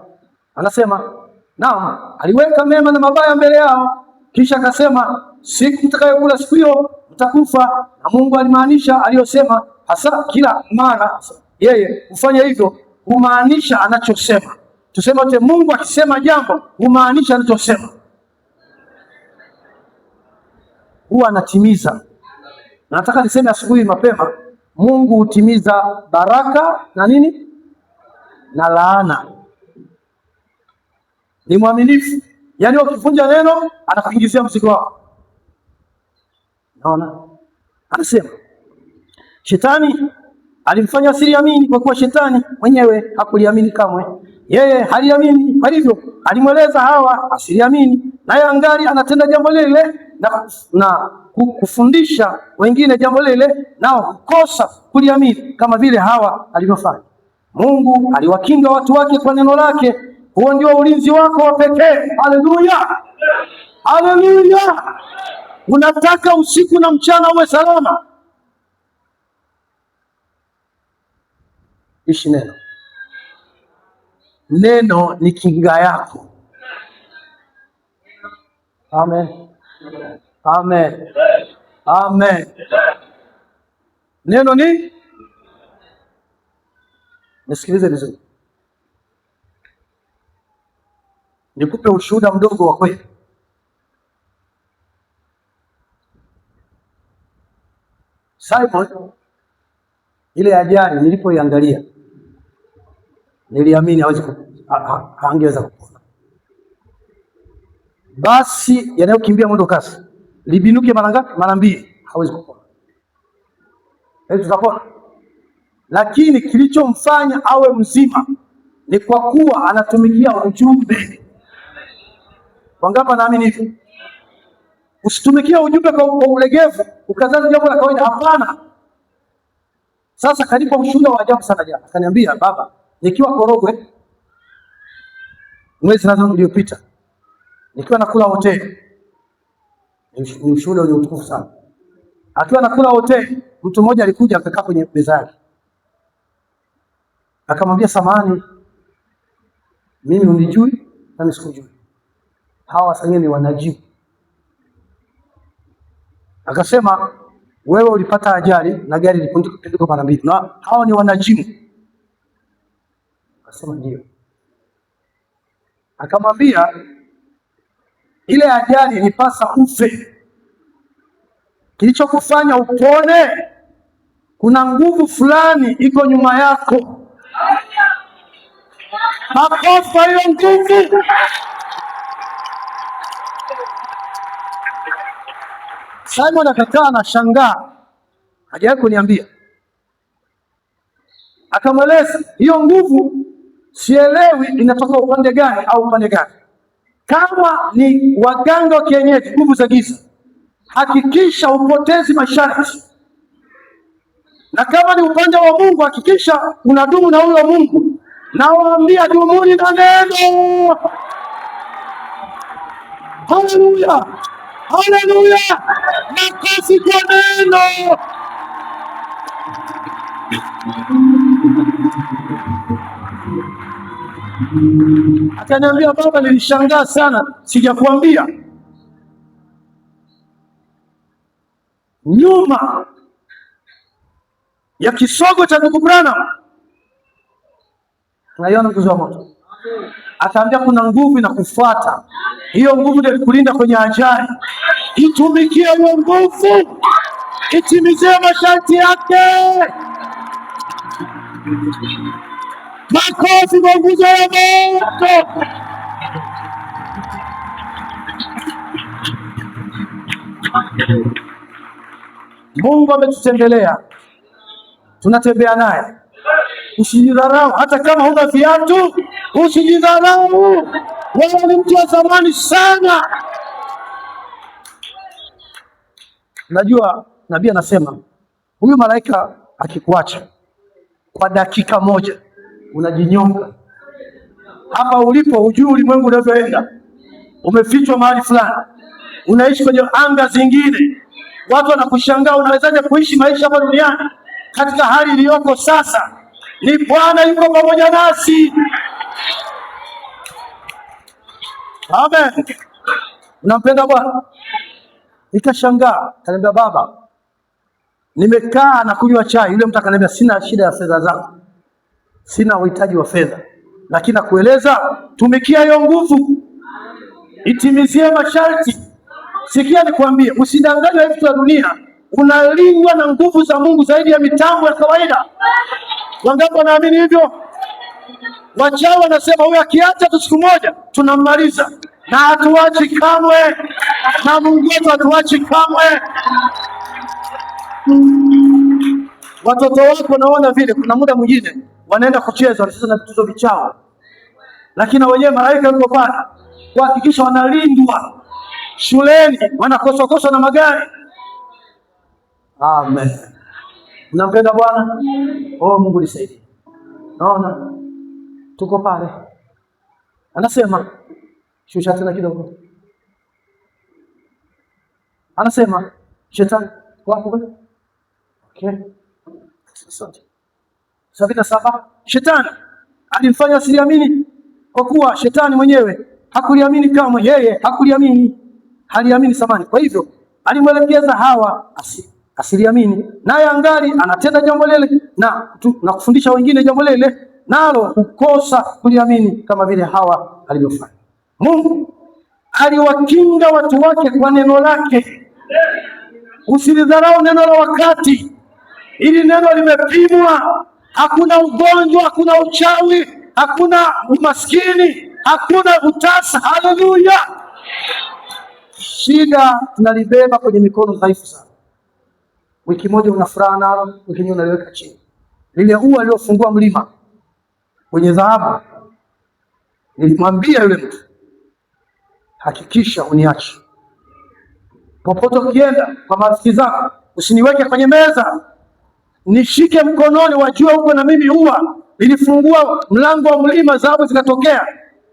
anasema naam, aliweka mema na mabaya mbele yao, kisha akasema siku mtakayokula siku hiyo mtakufa. Na Mungu alimaanisha aliyosema hasa, kila mara yeye hufanya hivyo, humaanisha anachosema. Tuseme wote, Mungu akisema jambo humaanisha anachosema, huwa anatimiza. Na nataka niseme asubuhi mapema, Mungu hutimiza baraka na nini na laana. Ni mwaminifu, yaani ukivunja neno anakuingizia mzigo wako. Naona anasema shetani alimfanya asiliamini, kwa kuwa shetani mwenyewe hakuliamini kamwe. Yeye haliamini, kwa hivyo alimweleza Hawa asiliamini, naye angali anatenda jambo lile na kufundisha wengine jambo lile, nao hukosa kuliamini kama vile Hawa alivyofanya. Mungu aliwakinga watu wake kwa neno lake. Huo ndio ulinzi wako wa pekee. Haleluya, haleluya! Unataka usiku na mchana uwe salama? Ishi neno. Neno ni kinga yako. Amen. Amen. Amen. Neno ni, nisikilize vizuri, nikupe ushuhuda mdogo wa kweli. Simon, ile ajali nilipoiangalia niliamini hawezi, hangeweza kupona. Basi yanayokimbia mwendo kasi libinuke mara ngapi? Mara mbili, hawezi kupona. Tutapona. Lakini kilichomfanya awe mzima ni kwa kuwa anatumikia ujumbe. Wangapi naamini hivyo? Usitumikie ujumbe kwa ulegevu ukadhani jambo la kawaida. Hapana. Sasa kanipa ushuhuda wa ajabu sana jana. Akaniambia, baba, nikiwa Korogwe mwezi nadhani uliopita, nikiwa nakula hoteli, ni ushuhuda wenye utukufu sana. Akiwa nakula hoteli, mtu mmoja alikuja akakaa kwenye meza yake, akamwambia, samahani, mimi unijui na sikujui, hawa wasanii ni wanajibu. Akasema, wewe ulipata ajali na gari lilipinduka mara mbili, na hawa ni wanajimu. Akasema ndio. Akamwambia, ile ajali ilipasa ufe, kilichokufanya upone, kuna nguvu fulani iko nyuma yako. Makofi hiyo nguvu. Simon akakaa na shangaa, hajawahi kuniambia. Akamweleza hiyo nguvu sielewi inatoka upande gani au upande gani. Kama ni waganga wa kienyeji, nguvu za giza, hakikisha upotezi masharti, na kama ni upande wa Mungu, hakikisha unadumu na huyo Mungu. Nawaambia dumuni na neno. Haleluya, haleluya! Makofi kwa neno. Akaniambia, baba, nilishangaa sana, sijakuambia. Nyuma ya kisogo cha ndugu Branham naiona nguzo ya moto. Akaambia kuna nguvu inakufuata, hiyo nguvu ndio ikulinda kwenye ajali. Itumikie hiyo nguvu, itimizie masharti yake. Makofi kwa nguzo ya moto. Mungu ametutembelea, tunatembea naye. Usijidharau hata kama huna viatu, usijidharau. Wewe ni mtu wa thamani sana. Najua nabii anasema huyu malaika akikuacha kwa dakika moja unajinyonga. Hapa ulipo hujui ulimwengu unavyoenda, umefichwa mahali fulani, unaishi kwenye anga zingine, watu wanakushangaa, unawezaje kuishi maisha hapa duniani katika hali iliyoko sasa? Ni Bwana yuko pamoja nasi. Amen. Unampenda Bwana? Nikashangaa, kaniambia baba, nimekaa na kunywa chai. Yule mtu akaniambia, sina shida ya fedha zako, sina uhitaji wa fedha, lakini nakueleza, tumikia hiyo nguvu, itimizie masharti. Sikia nikwambie, usidanganywe na vitu vya dunia. Unalindwa na nguvu za Mungu zaidi ya mitambo ya kawaida. Wangapi wanaamini hivyo? Wachawi wanasema huyu akiacha tu siku moja tunammaliza, na hatuachi kamwe, na Mungu wetu hatuachi kamwe. Watoto wako naona vile, kuna muda mwingine wanaenda kucheza, wanacheza na vituzo vichao, lakini na wenyewe malaika yuko pale kuhakikisha wanalindwa. Shuleni wanakoswakoswa na magari. Amen. Mnampenda Bwana? Oh, Mungu nisaidie. Naona tuko pale, anasema shusha tena kidogo. Anasema shetani wapo kweli? Okay. Asante. 77, shetani alimfanya asiliamini kwa kuwa shetani mwenyewe hakuliamini kamwe, yeye hakuliamini, haliamini samani. Kwa hivyo alimwelekeza Hawa asiliamini, naye angali anatenda jambo lile na kufundisha wengine jambo lile, nalo hukosa kuliamini kama vile Hawa alivyofanya. Mungu aliwakinga watu wake kwa neno lake. Usilidharau neno la wakati, ili neno limepimwa. Hakuna ugonjwa, hakuna uchawi, hakuna umaskini, hakuna utasa. Haleluya! Shida tunalibeba kwenye mikono dhaifu sana. Wiki moja una furaha nalo, wiki nyingine unaliweka chini. Lile ua lilofungua mlima kwenye dhahabu, nilimwambia yule mtu, hakikisha uniache popote ukienda kwa marafiki zako, usiniweke kwenye meza, nishike mkononi, wajue huko na mimi ua nilifungua mlango wa mlima, dhahabu zikatokea.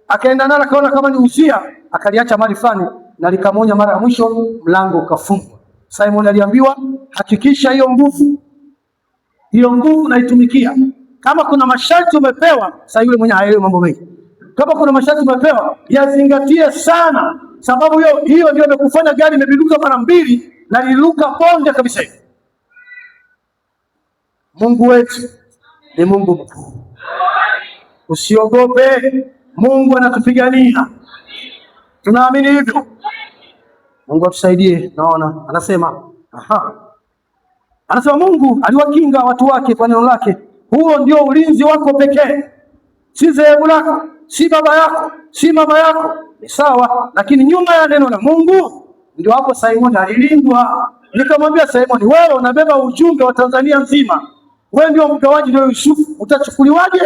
Akaenda nalo akaona kama ni uzia, akaliacha mali fulani na likamonya mara ya mwisho, mlango ukafungwa. Simon aliambiwa hakikisha hiyo nguvu, hiyo nguvu naitumikia. Kama kuna masharti umepewa, sasa yule mwenye haelewi mambo mengi. Kama kuna masharti umepewa, yazingatie sana, sababu hiyo hiyo ndio imekufanya gari imepinduka mara mbili na liliruka bonde kabisa hivi. Mungu wetu ni Mungu mkuu, usiogope. Mungu anatupigania, tunaamini hivyo. Mungu atusaidie. Naona anasema aha, anasema Mungu aliwakinga watu wake kwa neno lake. Huo ndio ulinzi wako pekee, si dhehebu lako, si baba yako, si mama yako, ni sawa, lakini nyuma ya neno la Mungu ndio hapo Simon alilindwa. Nikamwambia Simon, wewe unabeba ujumbe wa Tanzania nzima, wewe ndio mgawaji, ndio Yusufu, utachukuliwaje?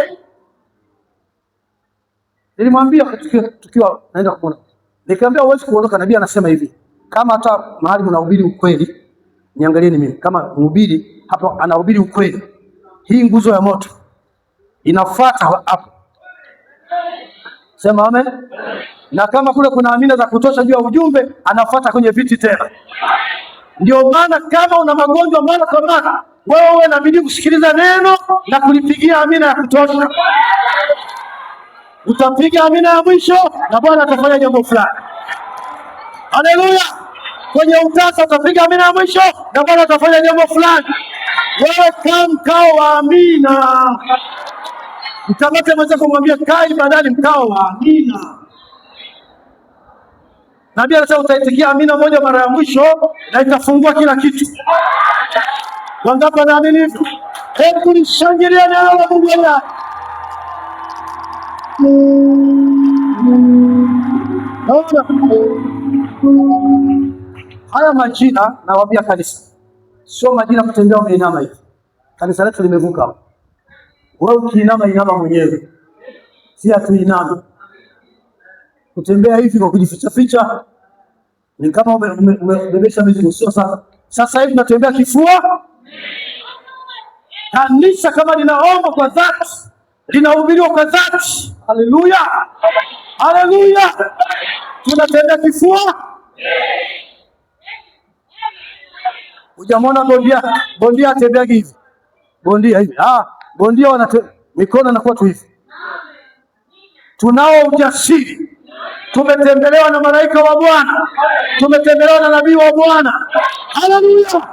Nilimwambia tukiwa naenda kuona, nikamwambia huwezi kuondoka. Nabii anasema hivi, kama hata mahali mnahubiri ukweli, niangalieni mimi kama mhubiri hapa anahubiri ukweli, hii nguzo ya moto inafuata hapo. Sema amen. Na kama kule kuna amina za kutosha juu ya ujumbe, anafuata kwenye viti tena. Ndio maana kama una magonjwa mara kwa mara, wewe inabidi kusikiliza neno na kulipigia amina ya kutosha. Utapiga amina ya mwisho na Bwana atafanya jambo fulani. Haleluya! Kwenye utasa utapiga amina ya mwisho na Bwana atafanya jambo fulani. Wewe kaa mkao wa amina. Mkamate mwenzako mwambie kaa ibadani mkao wa amina. Nabii anasema utaitikia amina moja mara ya mwisho na itafungua kila kitu. Wangapi wanaamini hivyo? Hebu nishangilie neno la Mungu. Naona haya majina, nawaambia kanisa, sio majina kutembea umeinama hivi. Kanisa letu limevuka. Wewe ukiinama, inama mwenyewe, si hatuinama. Kutembea hivi kwa kujificha ficha ni kama umebebesha mizigo, sio sasa. Sasa hivi natembea kifua. Kanisa kama linaomba kwa dhati, linahubiriwa kwa dhati. Haleluya, haleluya! Tunatembea kifua. Hujamwona bondia? Bondia atembeagi hivi, bondia hivi. Ah, bondia wanate mikono inakuwa tu hivi. Tunao ujasiri, tumetembelewa na malaika wa Bwana, tumetembelewa na nabii wa Bwana. Haleluya!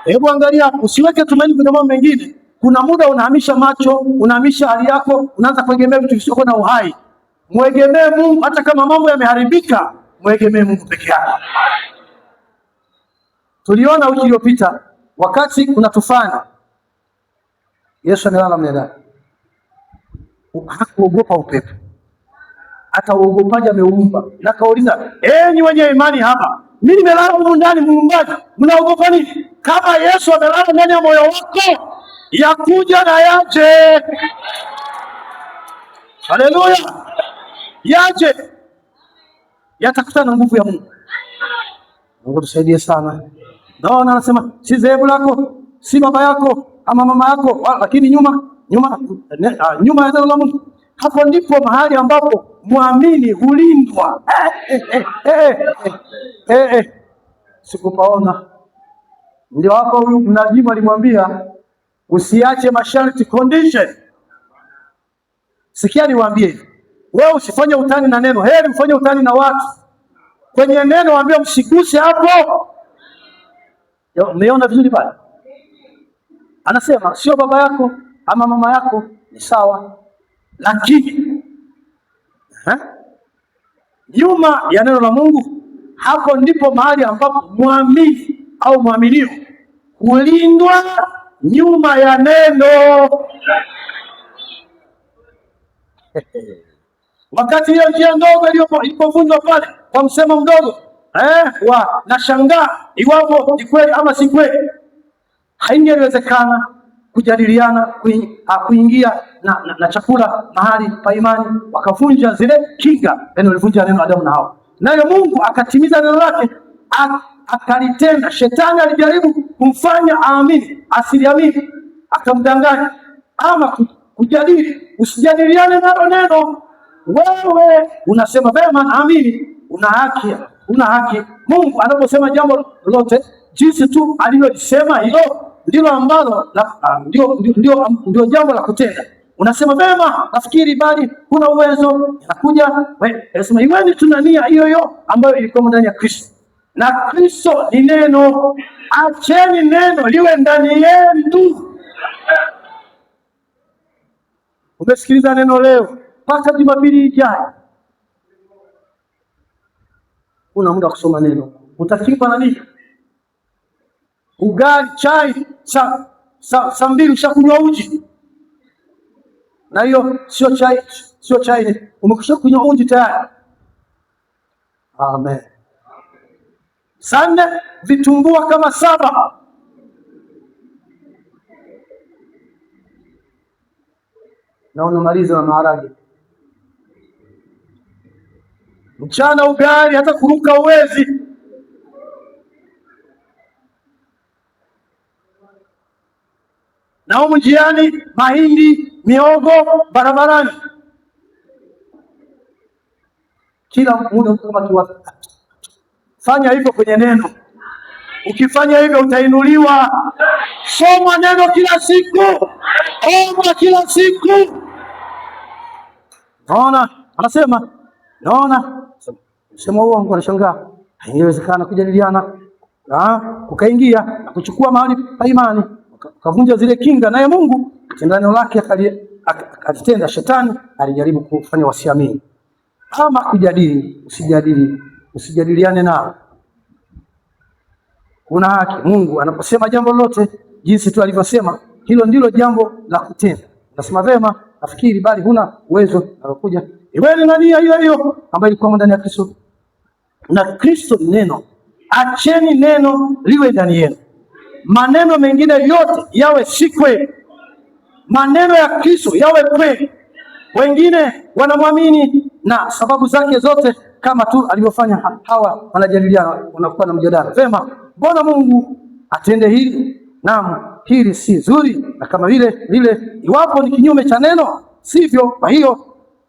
Hebu angalia, usiweke tumaini kwenye mambo mengine. Kuna muda unahamisha macho, unahamisha hali yako, unaanza kuegemea vitu visivyokuwa na uhai. Mwegemee Mungu, hata kama mambo yameharibika, mwegemee Mungu peke yake. Tuliona wiki iliyopita wakati kuna tufani, Yesu amelala mle ndani, hakuogopa upepo, hata uogopaji ameumba. Na kauliza, enyi wenye imani hapa, mimi nimelala humu ndani, muumbaji, mnaogopa nini? Kama Yesu amelala ndani ya moyo wako, yakuja na yaje. Haleluya, yaje, yatakutana na nguvu ya Mungu. Mungu tusaidie sana. Naona anasema si dhehebu lako, si baba yako ama mama yako, lakini nyuma nyuma nyuma ya neno la Mungu. Hapo ndipo mahali ambapo muamini hulindwa. Sikupaona. Ndio hapo huyu mnajimu alimwambia usiache masharti, condition. Sikia niwaambie hivi, wewe usifanye utani na neno, heri ufanye utani na watu. Kwenye neno waambie msiguse hapo. Umeona vizuri pale? Anasema sio baba yako ama mama yako ni sawa, lakini nyuma ya neno la Mungu, hapo ndipo mahali ambapo mwamini au mwaminio hulindwa nyuma ya neno. Wakati hiyo njia ndogo ilipovunjwa pale kwa msemo mdogo wa nashangaa iwapo ni kweli ama si kweli, haingewezekana kujadiliana kuingia na chakula mahali pa imani, wakavunja zile kinga, yani walivunja neno Adamu na Hawa, naye Mungu akatimiza neno lake akalitenda. Shetani alijaribu kumfanya aamini, asiliamini, akamdanganya ama kujadili. Usijadiliane nalo neno. Wewe unasema vema, naamini. Una haki, una haki. Mungu anaposema jambo lolote, jinsi tu alivyolisema hilo ndilo ambalo ndio jambo la kutenda. Unasema vema, nafikiri bali kuna uwezo inakuja. Wewe unasema iweni tuna nia hiyo hiyo ambayo ilikuwa ndani ya Kristo, na Kristo ni neno. Acheni neno liwe ndani yenu. Umesikiliza neno leo mpaka Jumapili ijayo, una muda wa kusoma neno, utakipa na nini? Ugali, chai, saa 2 ushakunywa uji, na hiyo sio chai, sio chai, umekwisha kunywa uji tayari. Amen. Saa 4 vitumbua kama 7. Na unamaliza na maharage. Mchana ugali, hata kuruka uwezi. Na humu njiani mahindi, miogo barabarani. Kila muda kama kiwa. Fanya hivyo kwenye neno. Ukifanya hivyo utainuliwa. Soma neno kila siku. Omba kila siku. Naona anasema, naona sema uongo, anashangaa. Haingewezekana kujadiliana. Ukaingia na kuchukua mahali pa imani, ukavunja zile kinga, naye Mungu tenda neno lake akalitenda. Shetani alijaribu kufanya wasiamini. Ama kujadili, usijadili, usijadiliane nao. Una haki. Mungu anaposema jambo lolote, jinsi tu alivyosema, hilo ndilo jambo la kutenda. Unasema vema, nafikiri, bali huna uwezo. Anakuja iweni na nia hiyo hiyo ambayo ilikuwa ndani ya Kristo, na Kristo ni neno. Acheni neno liwe ndani yenu, maneno mengine yote yawe si kweli, maneno ya Kristo yawe kweli. Wengine wanamwamini na sababu zake zote, kama tu alivyofanya hawa, wanajadiliana, wanakuwa na mjadala. Vema, mbona Mungu atende hili? Naam, hili si zuri, na kama vile lile, iwapo ni kinyume cha neno, sivyo? Kwa hiyo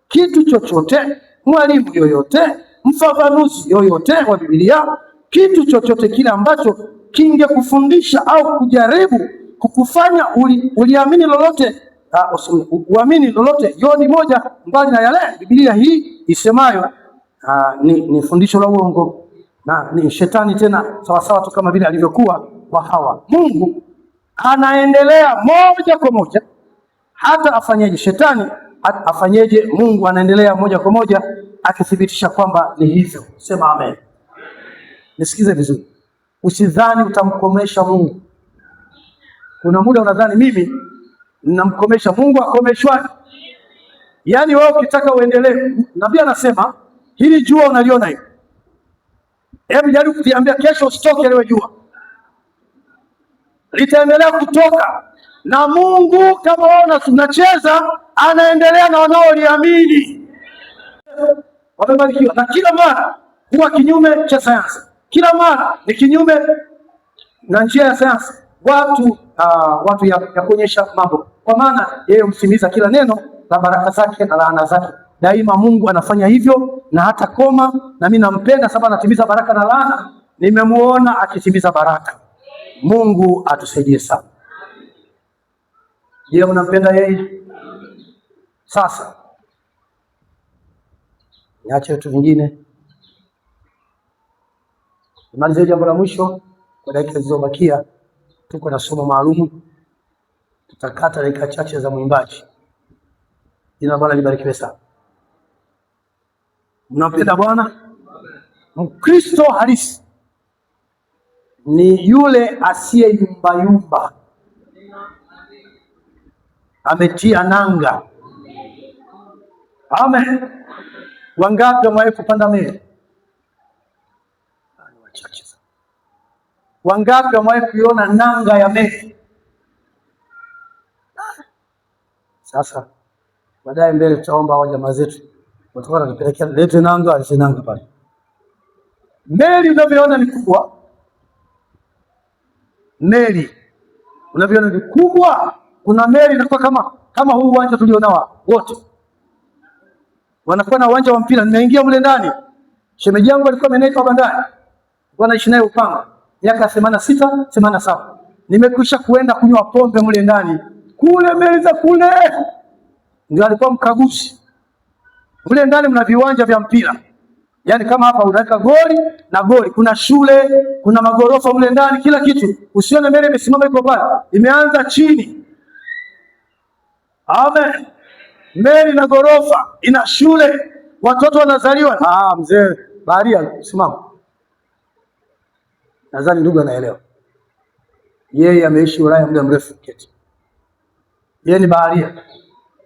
kitu chochote, mwalimu yoyote, mfafanuzi yoyote wa Biblia, kitu chochote kile ambacho kingekufundisha au kujaribu kukufanya uliamini lolote, uamini lolote yodi moja mbali na yale Biblia hii isemayo, ni fundisho la uongo na ni shetani tena, sawasawa tu kama vile alivyokuwa kwa Hawa. Mungu anaendelea moja kwa moja, hata afanyeje shetani afanyeje, Mungu anaendelea moja kwa moja akithibitisha kwamba ni hivyo. Sema amen. Nisikize vizuri, usidhani utamkomesha Mungu. Kuna muda unadhani mimi ninamkomesha Mungu, akomeshwa. Yaani wewe ukitaka uendelee, nabii anasema hili jua unaliona hivi, hebu jaribu kujiambia kesho usitoke leo, jua litaendelea kutoka. Na Mungu kama wewe unacheza, anaendelea na wanaoliamini wamebarikiwa. Na kila mara huwa kinyume cha sayansi, kila mara ni kinyume na njia ya sayansi, watu ya kuonyesha mambo, kwa maana yeye humtimiza kila neno la baraka zake na laana zake. Daima Mungu anafanya hivyo na hata koma, na mimi nampenda sababu anatimiza baraka na laana. Nimemuona akitimiza baraka. Mungu atusaidie sana. Je, unampenda yeye? Sasa niache vitu vingine, nimalizie jambo la mwisho kwa dakika zilizobakia. Tuko na somo maalum, tutakata dakika chache za mwimbaji. Jina la Bwana libarikiwe sana. Mnampenda Bwana? Mkristo halisi ni yule asiyeyumbayumba, ametia nanga. Amen. Wangapi wamewahi kupanda meli? Ni wachache sana. Wangapi wamewahi kuiona nanga ya meli? Sasa baadaye mbele tutaomba hao jamaa zetu watakuwa wanatupelekea, lete nanga, lete nanga pale. Meli unavyoona ni kubwa, meli unavyoona ni kubwa. Kuna meli inakuwa kama huu uwanja tulionao wote, wanakuwa na uwanja wa mpira. Nimeingia mle ndani, shemeji yangu alikuwa ameneka bandari, alikuwa anaishi naye Upanga miaka 86 87. Nimekwisha kuenda kunywa pombe mle ndani kule, meli za kule, ndio alikuwa mkaguzi mle ndani. Mna viwanja vya mpira, yaani kama hapa unaweka goli na goli, kuna shule, kuna magorofa mle ndani, kila kitu. Usione meli imesimama iko pale, imeanza chini. Amen. Meli na gorofa, ina shule, watoto wanazaliwa. Ah, mzee baharia, simama. Nadhani ndugu anaelewa. Yeye ameishi Ulaya muda mrefu keti. Yeye ni baharia.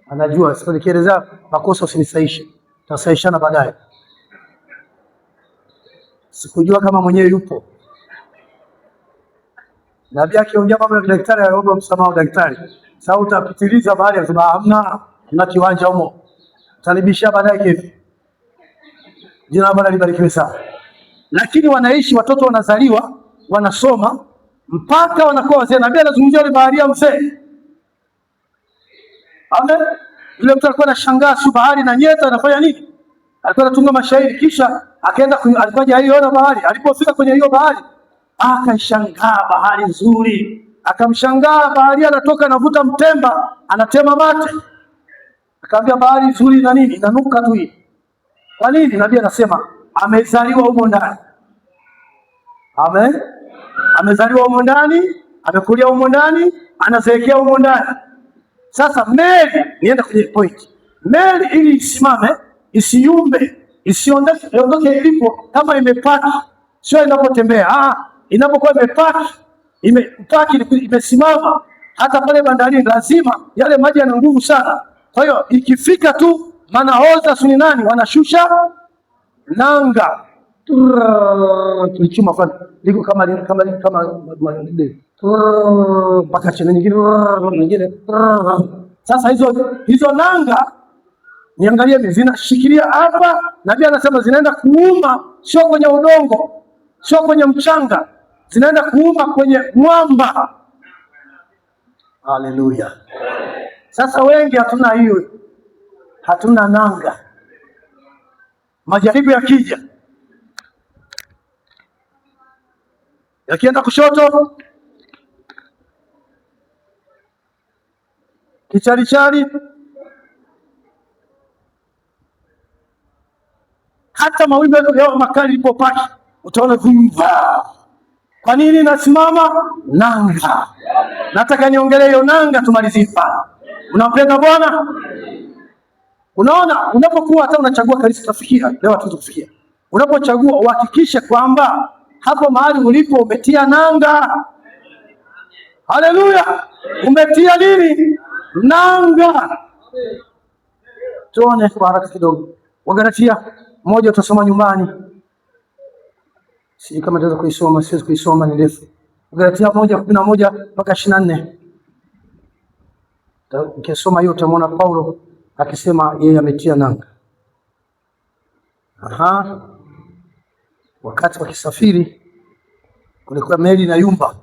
Anajua, sasa nikieleza makosa usinisaishe. Tutasaishana baadaye. Sikujua kama mwenyewe yupo. Nabii akiongea mambo ya daktari anaomba msamaha daktari. Sasa utapitiliza bahari, anasema hamna, hamna kiwanja humo. Utanibishia baadaye kipi? Jina la Bwana libarikiwe sana. Lakini wanaishi, watoto wanazaliwa, wanasoma mpaka wanakuwa wazee. Nabii anazungumzia yule baharia mzee. Amen. Yule mtu alikuwa anashangaa, si bahari na nyeta anafanya nini? Alikuwa anatunga mashairi, kisha akaenda, alikuwa hajaiona bahari. Alipofika kwenye hiyo bahari akaishangaa bahari nzuri, akamshangaa baharia anatoka anavuta mtemba, anatema mate. Akaambia bahari nzuri na nini, inanuka tu hii. Kwa nini? Nabii anasema amezaliwa humo ndani. Amen. Amezaliwa humo ndani, amekulia humo ndani, anazeekea humo ndani. Sasa meli, nienda kwenye point. Meli ili isimame, isiyumbe, isiondoke ilipo kama imepaki, sio inapotembea. Ah, inapokuwa imepaki, imepaki imesimama hata pale bandarini, lazima yale maji yana nguvu sana. Kwa hiyo ikifika tu manahodha suni nani wanashusha nanga, tulichuma fulani liko kama kama kama mpaka chini nyingine nyingine. Sasa hizo nanga niangalie, zinashikilia hapa. Nabii anasema zinaenda kuuma, sio kwenye udongo, sio kwenye mchanga, zinaenda kuuma kwenye mwamba. Haleluya! Sasa wengi hatuna hiyo, hatuna nanga. Majaribu yakija, yakienda kushoto, kicharichari, hata mawimbi yao makali ilipopaki utaona vumba. Kwa nini nasimama nanga? Nataka niongelee hiyo nanga, tumalizie pale. Unampenda Bwana? Unaona, unapokuwa hata unachagua kanisa, tutafikia leo, hatuwezi kufikia. Unapochagua uhakikishe kwamba hapo mahali ulipo umetia nanga. Haleluya! Umetia nini? Nanga. Tuone kwa haraka kidogo, Wagalatia moja utasoma nyumbani, sijui kama nitaweza kuisoma, siwezi kuisoma, ni ndefu. Galatia 1:11 mpaka 24. Ukisoma hiyo utamwona Paulo akisema yeye ametia nanga. Aha. Wakati wakisafiri kulikuwa meli na yumba,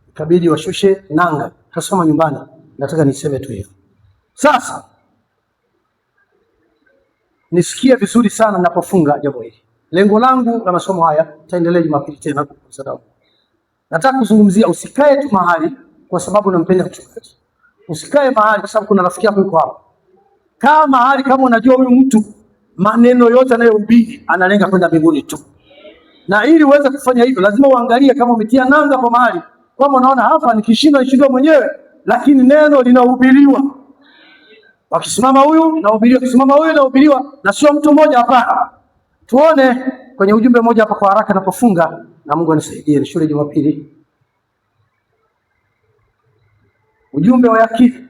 ikabidi washushe nanga. Tasoma nyumbani, nataka niseme tu hivyo. Sasa nisikie vizuri sana ninapofunga jambo hili. Lengo langu la masomo haya, taendelea Jumapili tena kwa sababu nataka kuzungumzia, usikae tu mahali kwa sababu unampenda mchungaji. Usikae mahali kwa sababu kuna rafiki yako yuko hapa. Kaa mahali kama unajua huyu mtu maneno yote anayohubiri analenga kwenda mbinguni tu. Na ili uweze kufanya hivyo, lazima uangalie kama umetia nanga kwa mahali, kama unaona hapa nikishindwa nishindwa mwenyewe, lakini neno linahubiriwa. Wakisimama huyu nahubiriwa, akisimama huyu nahubiriwa, na sio mtu mmoja. Hapana. Tuone kwenye ujumbe mmoja hapa kwa haraka napofunga, na Mungu anisaidie. Ni shule Jumapili, ujumbe wa yakini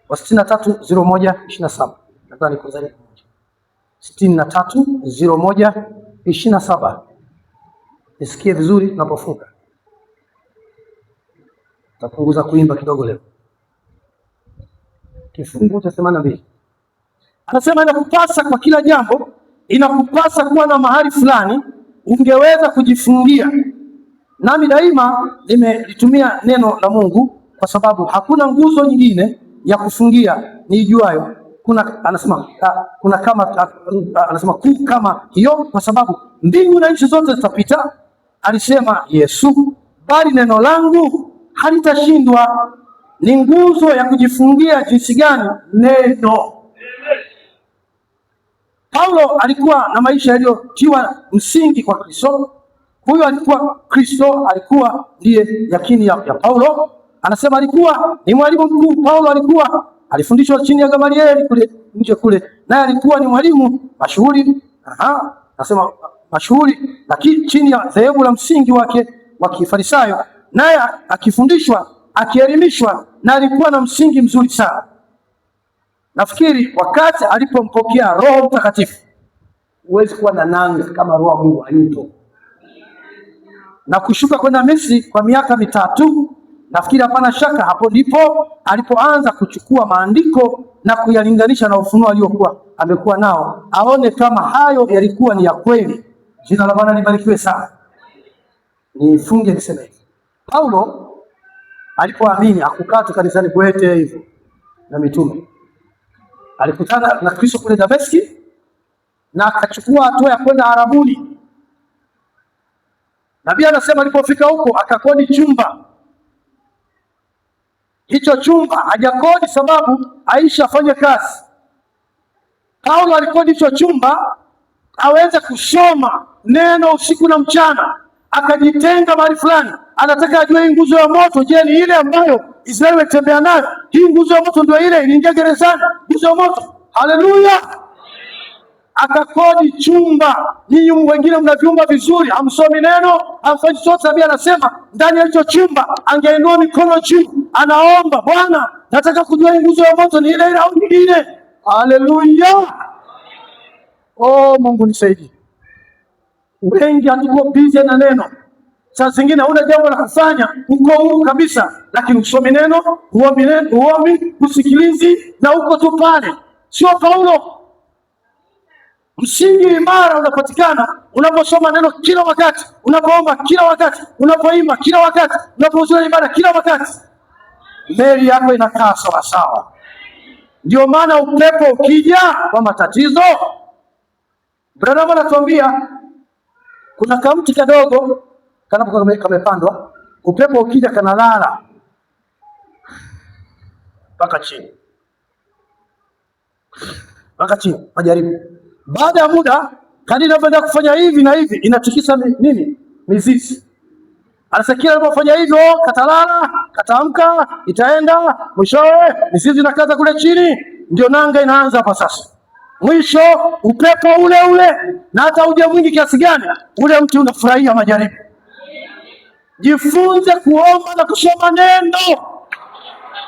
wa 63:01:27 nadhani kwa zaidi 63:01:27. Nisikie vizuri tunapofunga. Tapunguza kuimba kidogo leo. Kifungu cha 82 anasema, inakupasa kwa kila jambo, inakupasa kuwa na mahali fulani ungeweza kujifungia. Nami daima nimelitumia neno la Mungu kwa sababu hakuna nguzo nyingine ya kufungia niijuayo. Kuna anasema kuna kama anasema kuu kama hiyo, kwa sababu mbingu na nchi zote zitapita, alisema Yesu, bali neno langu halitashindwa. Ni nguzo ya kujifungia jinsi gani? Neno. Paulo alikuwa na maisha yaliyotiwa msingi kwa Kristo. Huyo alikuwa Kristo, alikuwa ndiye yakini ya Paulo. Anasema alikuwa ni mwalimu mkuu. Paulo alikuwa alifundishwa chini ya Gamalieli kule nje kule, naye alikuwa ni mwalimu mashuhuri. Aha, anasema mashuhuri, lakini chini ya dhehebu la msingi wake wa Kifarisayo, naye akifundishwa, akielimishwa, na alikuwa na msingi mzuri sana. Nafikiri wakati alipompokea Roho Mtakatifu, huwezi kuwa na nanga kama Roho wa Mungu hayupo, na kushuka kwenda Misri kwa miaka 3. Nafikiri hapana shaka hapo ndipo alipoanza kuchukua maandiko na kuyalinganisha na ufunuo aliokuwa amekuwa nao, aone kama hayo yalikuwa ni ya kweli. Jina la Bwana libarikiwe sana. Nifunge niseme hivi, Paulo alipoamini hakukaa tu kanisani kwete hivyo na mitume. Alikutana na Kristo kule Dameski na akachukua hatua ya kwenda Arabuni. Nabii anasema alipofika huko akakodi chumba. Hicho chumba hajakodi sababu Aisha afanye kazi. Paulo alikodi hicho chumba aweze kusoma neno usiku na mchana, akajitenga mahali fulani, anataka ajue hii nguzo ya moto, je, ni ile ambayo Israeli walitembea nayo? Hii nguzo ya moto ndio ile iliingia gerezani, nguzo ya moto. Haleluya! Akakodi chumba. Ninyi wengine mna vyumba vizuri, hamsomi neno, hamfanyi chochote. Nabii anasema ndani ya hicho chumba angeinua mikono juu, anaomba, Bwana, nataka kujua hii nguzo ya moto ni ile ile au nyingine. Haleluya! Oh, Mungu nisaidie. Wengi hatuko busy na neno. Saa zingine huna jambo la kufanya, uko huru kabisa, lakini usomi neno, huombi neno, huombi, husikilizi na uko tu pale. Sio Paulo. Msingi imara unapatikana unaposoma neno kila wakati, unapoomba kila wakati, unapoimba kila wakati, unapohudhuria ibada kila wakati. Meli yako inakaa sawa sawa. Ndio maana upepo ukija kwa matatizo, Branham anatuambia kuna kamti kadogo kanapo kamepandwa, upepo ukija kanalala mpaka chini, mpaka chini, majaribu. Baada ya muda, kadiri inavyoendelea kufanya hivi na hivi, inatikisa nini? Mizizi. Anasema kila alipofanya hivyo, katalala, kataamka, itaenda mwishowe mizizi inakaza kule chini, ndio nanga inaanza hapa sasa. Mwisho upepo ule ule, na hata uje mwingi kiasi gani, ule mti unafurahia majaribu. Jifunze kuomba na kusoma neno,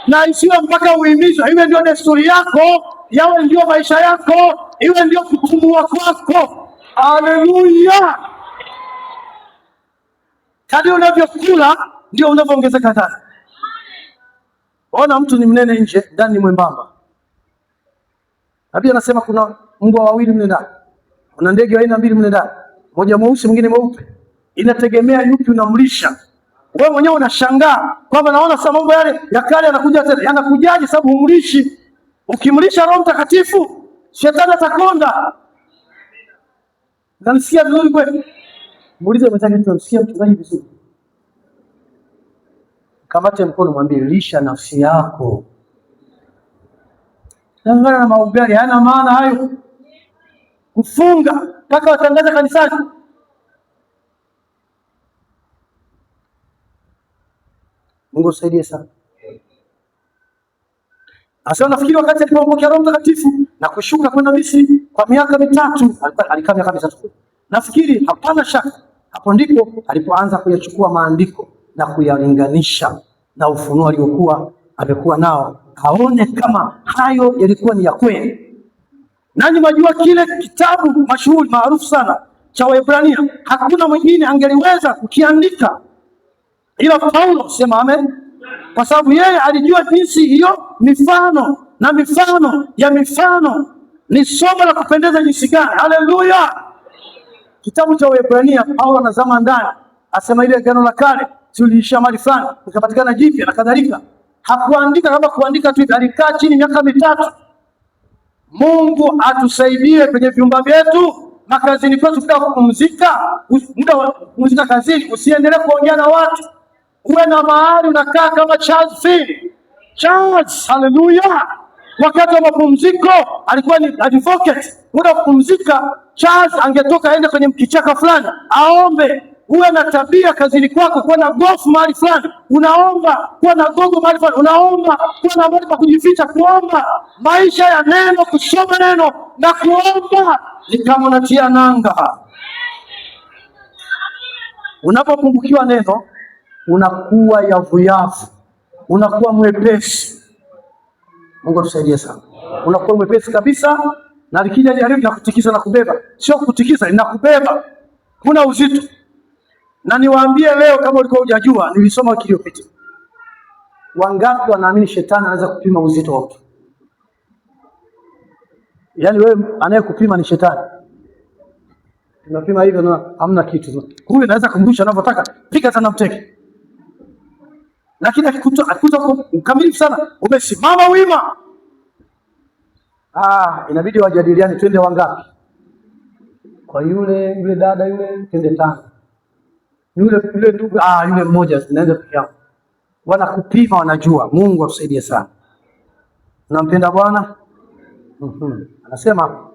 na isiwe mpaka uhimizwe. Iwe ndio desturi yako, yawe ndio maisha yako, iwe ndio kupumua kwako. Haleluya! Kadri unavyokula ndio unavyoongezeka ndani. Ona mtu ni mnene nje, ndani ni mwembamba. Nabii anasema kuna mbwa wawili mle ndani, kuna ndege aina mbili mle ndani, mmoja mweusi mwingine mweupe. Inategemea yupi unamlisha. Wewe mwenyewe unashangaa kwamba naona sasa mambo yale ya kale yanakuja tena. Yanakujaje? Sababu humlishi. Ukimlisha Roho Mtakatifu, shetani atakonda. Namsikia vizuri kweli? Muulize mwenzake, tunamsikia mchungaji vizuri? Kamate mkono, mwambie lisha nafsi yako. Nangana na maugari hayana maana hayo. Kufunga mpaka watangaza kanisani. Mungu usaidie sana. Asa nafikiri wakati alipompokea Roho Mtakatifu na kushuka kwenda Misri kwa miaka 3, alikaa miaka 3. Nafikiri hapana shaka hapo ndipo alipoanza kuyachukua maandiko na kuyalinganisha na ufunuo aliokuwa amekuwa nao, aone kama hayo yalikuwa ni ya kweli. Nanyi mwajua kile kitabu mashuhuri maarufu sana cha Waebrania, hakuna mwingine angeliweza kukiandika ila Paulo. Sema amen. Kwa sababu yeye alijua jinsi hiyo mifano na mifano ya mifano ni somo la kupendeza jinsi gani. Haleluya! Kitabu cha Waebrania, Paulo anazama ndani, asema ile agano la kale tuliishia mahali fulani, ikapatikana jipya na kadhalika. Hakuandika kama kuandika tu, alikaa chini miaka 3. Mungu atusaidie kwenye vyumba vyetu, makazini kwetu, muda wa kupumzika, muda wa kupumzika kazini, usiendelee kuongea na watu. Uwe na mahali unakaa kama Charles Finney. Charles, haleluya. Wakati wa mapumziko alikuwa ni advocate. Muda wa kupumzika Charles angetoka aende kwenye mkichaka fulani aombe. Uwe na tabia kazini kwako kuwa na gofu mahali fulani unaomba, kuwa na gogo mahali fulani unaomba, kuwa na mahali pa kujificha kuomba. Maisha ya neno, kusoma neno na kuomba ni kama unatia nanga. Unapopungukiwa neno unakuwa yavuyavu, unakuwa mwepesi. Mungu atusaidie sana. Unakuwa mwepesi kabisa, na likija jaribu na kutikisa na kubeba, sio kutikisa, linakubeba, kuna uzito. Na niwaambie leo, kama ulikuwa hujajua, nilisoma wiki iliyopita, wangapi wanaamini shetani anaweza kupima uzito wa mtu? Yaani wewe anayekupima ni shetani. Unapima hivyo na hamna kitu. Huyu anaweza kumrusha anavyotaka, piga sana mteke. Lakini akikuta mkamilifu sana, umesimama wima. Inabidi wajadiliane, twende wangapi? Kwa yule yule dada yule twende 5. Yule yule ndugu, yule mmoja naweza peke yangu. Wanakupima, wanajua. Mungu atusaidie sana. Unampenda Bwana? Anasema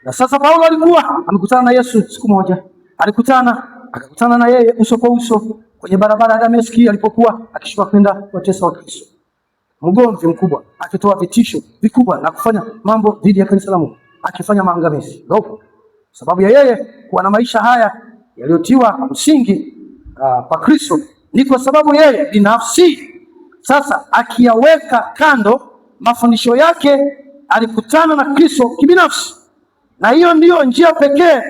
na sasa Paulo alikuwa amekutana na Yesu siku moja. Akakutana na yeye uso kwa uso kwenye barabara ya Dameski alipokuwa akishuka kwenda kuwatesa Wakristo. Mgomvi mkubwa, akitoa vitisho vikubwa na kufanya mambo dhidi ya kanisa la Mungu, akifanya maangamizi. Ndio sababu ya yeye kuwa na maisha haya yaliyotiwa msingi kwa Kristo, ni kwa sababu yeye binafsi sasa akiyaweka kando mafundisho yake, alikutana na Kristo kibinafsi. Na hiyo ndiyo njia pekee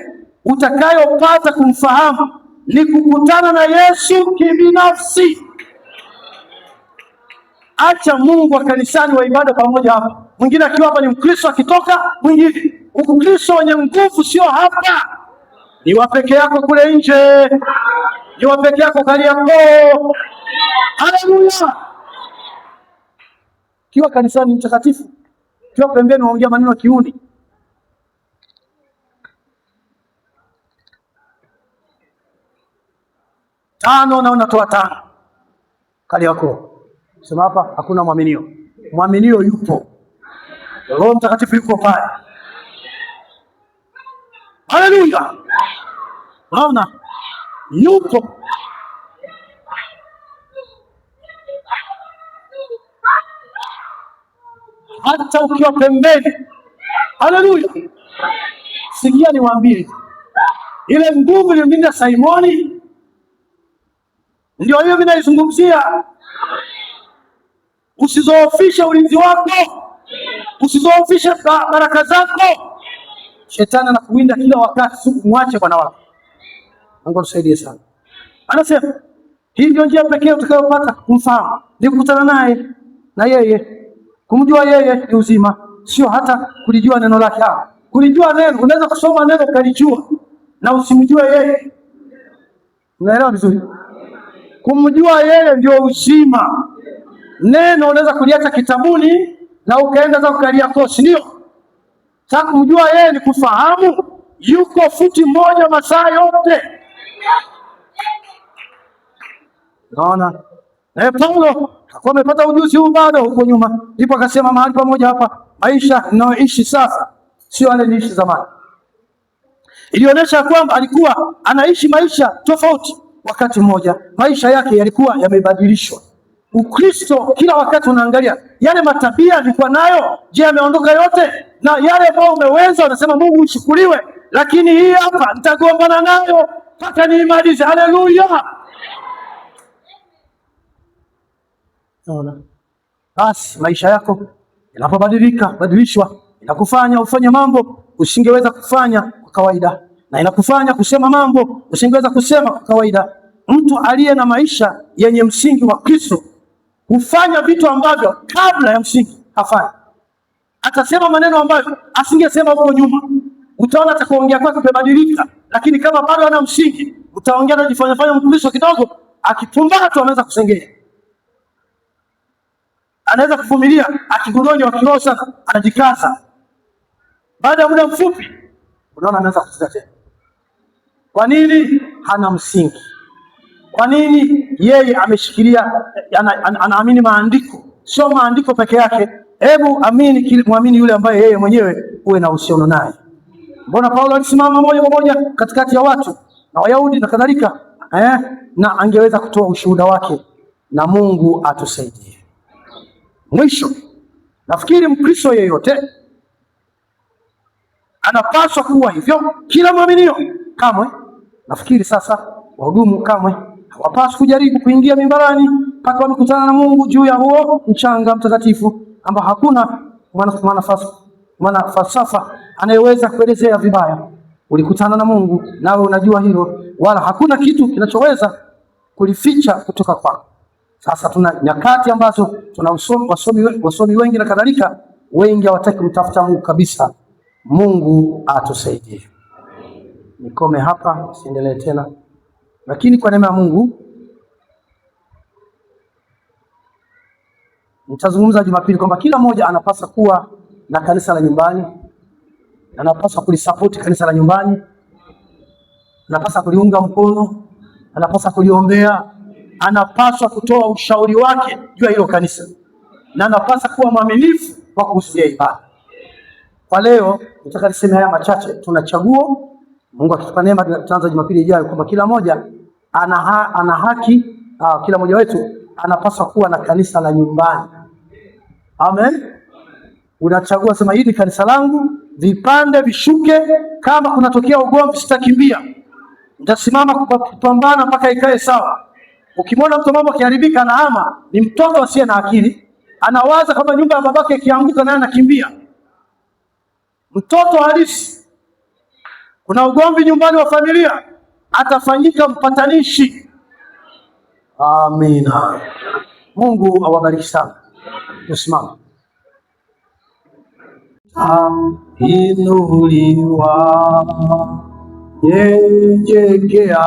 utakayopata kumfahamu, ni kukutana na Yesu kibinafsi. Acha Mungu wa kanisani wa ibada pamoja hapa, mwingine akiwa hapa ni Mkristo, akitoka mwingine. Ukristo wenye nguvu sio hapa, ni wa peke yako kule nje, ni wa peke yako Kariakoo. Haleluya! Kiwa kanisani mtakatifu, kiwa pembeni unaongea maneno kiuni. Tano na unatoa 5 Kariakoo. Sema hapa hakuna mwaminio. Mwaminio yupo, Roho Mtakatifu yuko pale. Haleluya! Unaona, yupo. Hata ukiwa pembeni. Haleluya! Sikia niwaambie, ile nguvu iliyomlinda Simoni ndio hiyo ninaizungumzia. Usizoofishe ulinzi wako, usizoofishe baraka zako. Shetani anakuwinda kila wakati, mwache Bwana wako. Mungu atusaidie sana. Anasema hii ndio njia pekee utakayopata kumfahamu, ni kukutana naye na yeye. Kumjua yeye ni uzima, sio hata kulijua neno lake. Kulijua neno, unaweza kusoma neno ukalijua na usimjue yeye. Unaelewa vizuri? Kumjua yeye ndio uzima. Neno unaweza kuliacha kitabuni na ukaenda zako Kariakoo, si ndio? Sasa kumjua yeye ni kufahamu Yuko futi moja masaa yote. Naona Paulo hakuwa amepata ujuzi huu bado huko nyuma, ndipo akasema mahali pamoja hapa, maisha ninayoishi sasa sio yale niliishi zamani. Ilionyesha kwamba alikuwa anaishi maisha tofauti. Wakati mmoja maisha yake yalikuwa yamebadilishwa. Ukristo kila wakati unaangalia yale matabia alikuwa nayo, je, ameondoka yote? Na yale ambayo umeweza unasema Mungu ushukuriwe, lakini hii hapa nitagombana nayo mpaka niimalize. Haleluya! Naona basi maisha yako yanapobadilika badilishwa, inakufanya ufanye mambo usingeweza kufanya kwa kawaida, na inakufanya kusema mambo usingeweza kusema kwa kawaida. Mtu aliye na maisha yenye msingi wa Kristo hufanya vitu ambavyo kabla ya msingi hafanyi. Atasema maneno ambayo asingesema huko nyuma. Utaona atakuongea kwake kumebadilika, lakini kama bado ana msingi, utaongea anajifanya fanya mtumishi kidogo, akipumba tu anaweza kusengenya, anaweza kuvumilia, akigundua ni wa kiroho sana, anajikaza. Baada ya muda mfupi, unaona anaanza kucheza tena. Kwa nini? Hana msingi. Kwa nini? Yeye ameshikilia, anaamini maandiko, sio maandiko peke yake. Hebu amini, muamini yule ambaye yeye mwenyewe uwe na uhusiano naye. Mbona Paulo alisimama moja kwa moja katikati ya watu na Wayahudi na kadhalika, na angeweza kutoa ushuhuda wake, na Mungu atusaidie. Mwisho, nafikiri Mkristo yeyote anapaswa kuwa hivyo, kila mwaminio. Kamwe nafikiri sasa wahudumu kamwe hawapaswi kujaribu kuingia mimbarani mpaka wamekutana na Mungu juu ya huo mchanga mtakatifu ambao hakuna mwana falsafa anayeweza kuelezea vibaya. Ulikutana na Mungu nawe unajua hilo, wala hakuna kitu kinachoweza kulificha kutoka kwako. Sasa tuna nyakati ambazo tuna wasomi wengi na kadhalika, wengi hawataki kumtafuta Mungu kabisa. Mungu atusaidie. Nikome hapa, siendelee tena, lakini kwa neema ya Mungu nitazungumza Jumapili kwamba kila mmoja anapaswa kuwa na kanisa la nyumbani, anapaswa kulisapoti kanisa la nyumbani, anapaswa kuliunga mkono, anapaswa kuliombea, anapaswa kutoa ushauri wake juu ya hilo kanisa, na anapaswa kuwa mwaminifu kwa kuhusudia ibada. Kwa leo nataka niseme haya machache. Tuna chaguo, Mungu akitupa neema tutaanza Jumapili ijayo, kwamba kila mmoja ana haki, kila mmoja wetu anapaswa kuwa na kanisa la nyumbani. Amen. Unachagua sema, hili kanisa langu, vipande vishuke, kama kunatokea ugomvi sitakimbia, nitasimama kupambana mpaka ikae sawa. Ukimwona mtu mambo akiharibika anahama, ni mtoto asiye na akili, anawaza kama nyumba ya babake ikianguka naye anakimbia. Mtoto halisi, kuna ugomvi nyumbani wa familia, atafanyika mpatanishi. Amina. Mungu awabariki sana. Tusimame. Inuliwa, nyenyekea,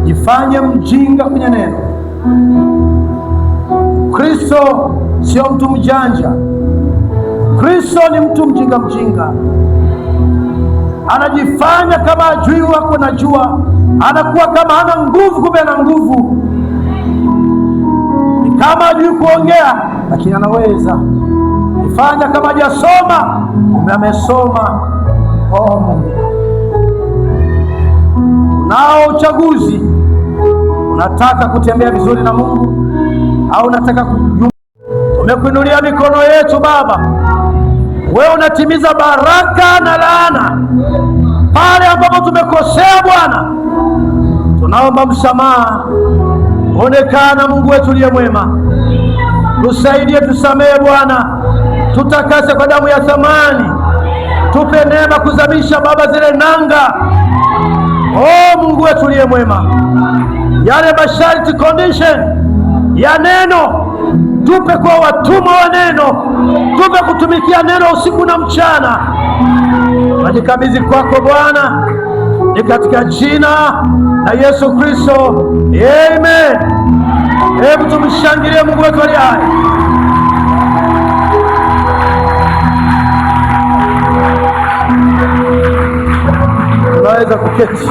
Jifanye mjinga kwenye neno. Kristo sio mtu mjanja. Kristo ni mtu mjinga mjinga, anajifanya kama ajui wako najua, anakuwa kama hana nguvu, kumbe ana nguvu. Ni kama ajui kuongea, lakini anaweza. Jifanya kama hajasoma, kumbe amesoma. Oh Mungu, unao uchaguzi. Unataka kutembea vizuri na Mungu au unataka? Tumekuinulia mikono yetu Baba, wewe unatimiza baraka na laana. Pale ambapo tumekosea Bwana, tunaomba msamaha. Onekana Mungu wetu uliye mwema, tusaidie, tusamehe Bwana, tutakase kwa damu ya thamani, tupe neema kuzamisha Baba zile nanga. Oh Mungu wetu uliye mwema, yale masharti condition ya neno. Tupe kuwa watumwa wa neno, tupe kutumikia neno usiku na mchana. Najikabidhi kwako Bwana, ni katika jina la Yesu Kristo, amen. Hebu tumshangilie Mungu wetu aliye hai. Tunaweza kuketi.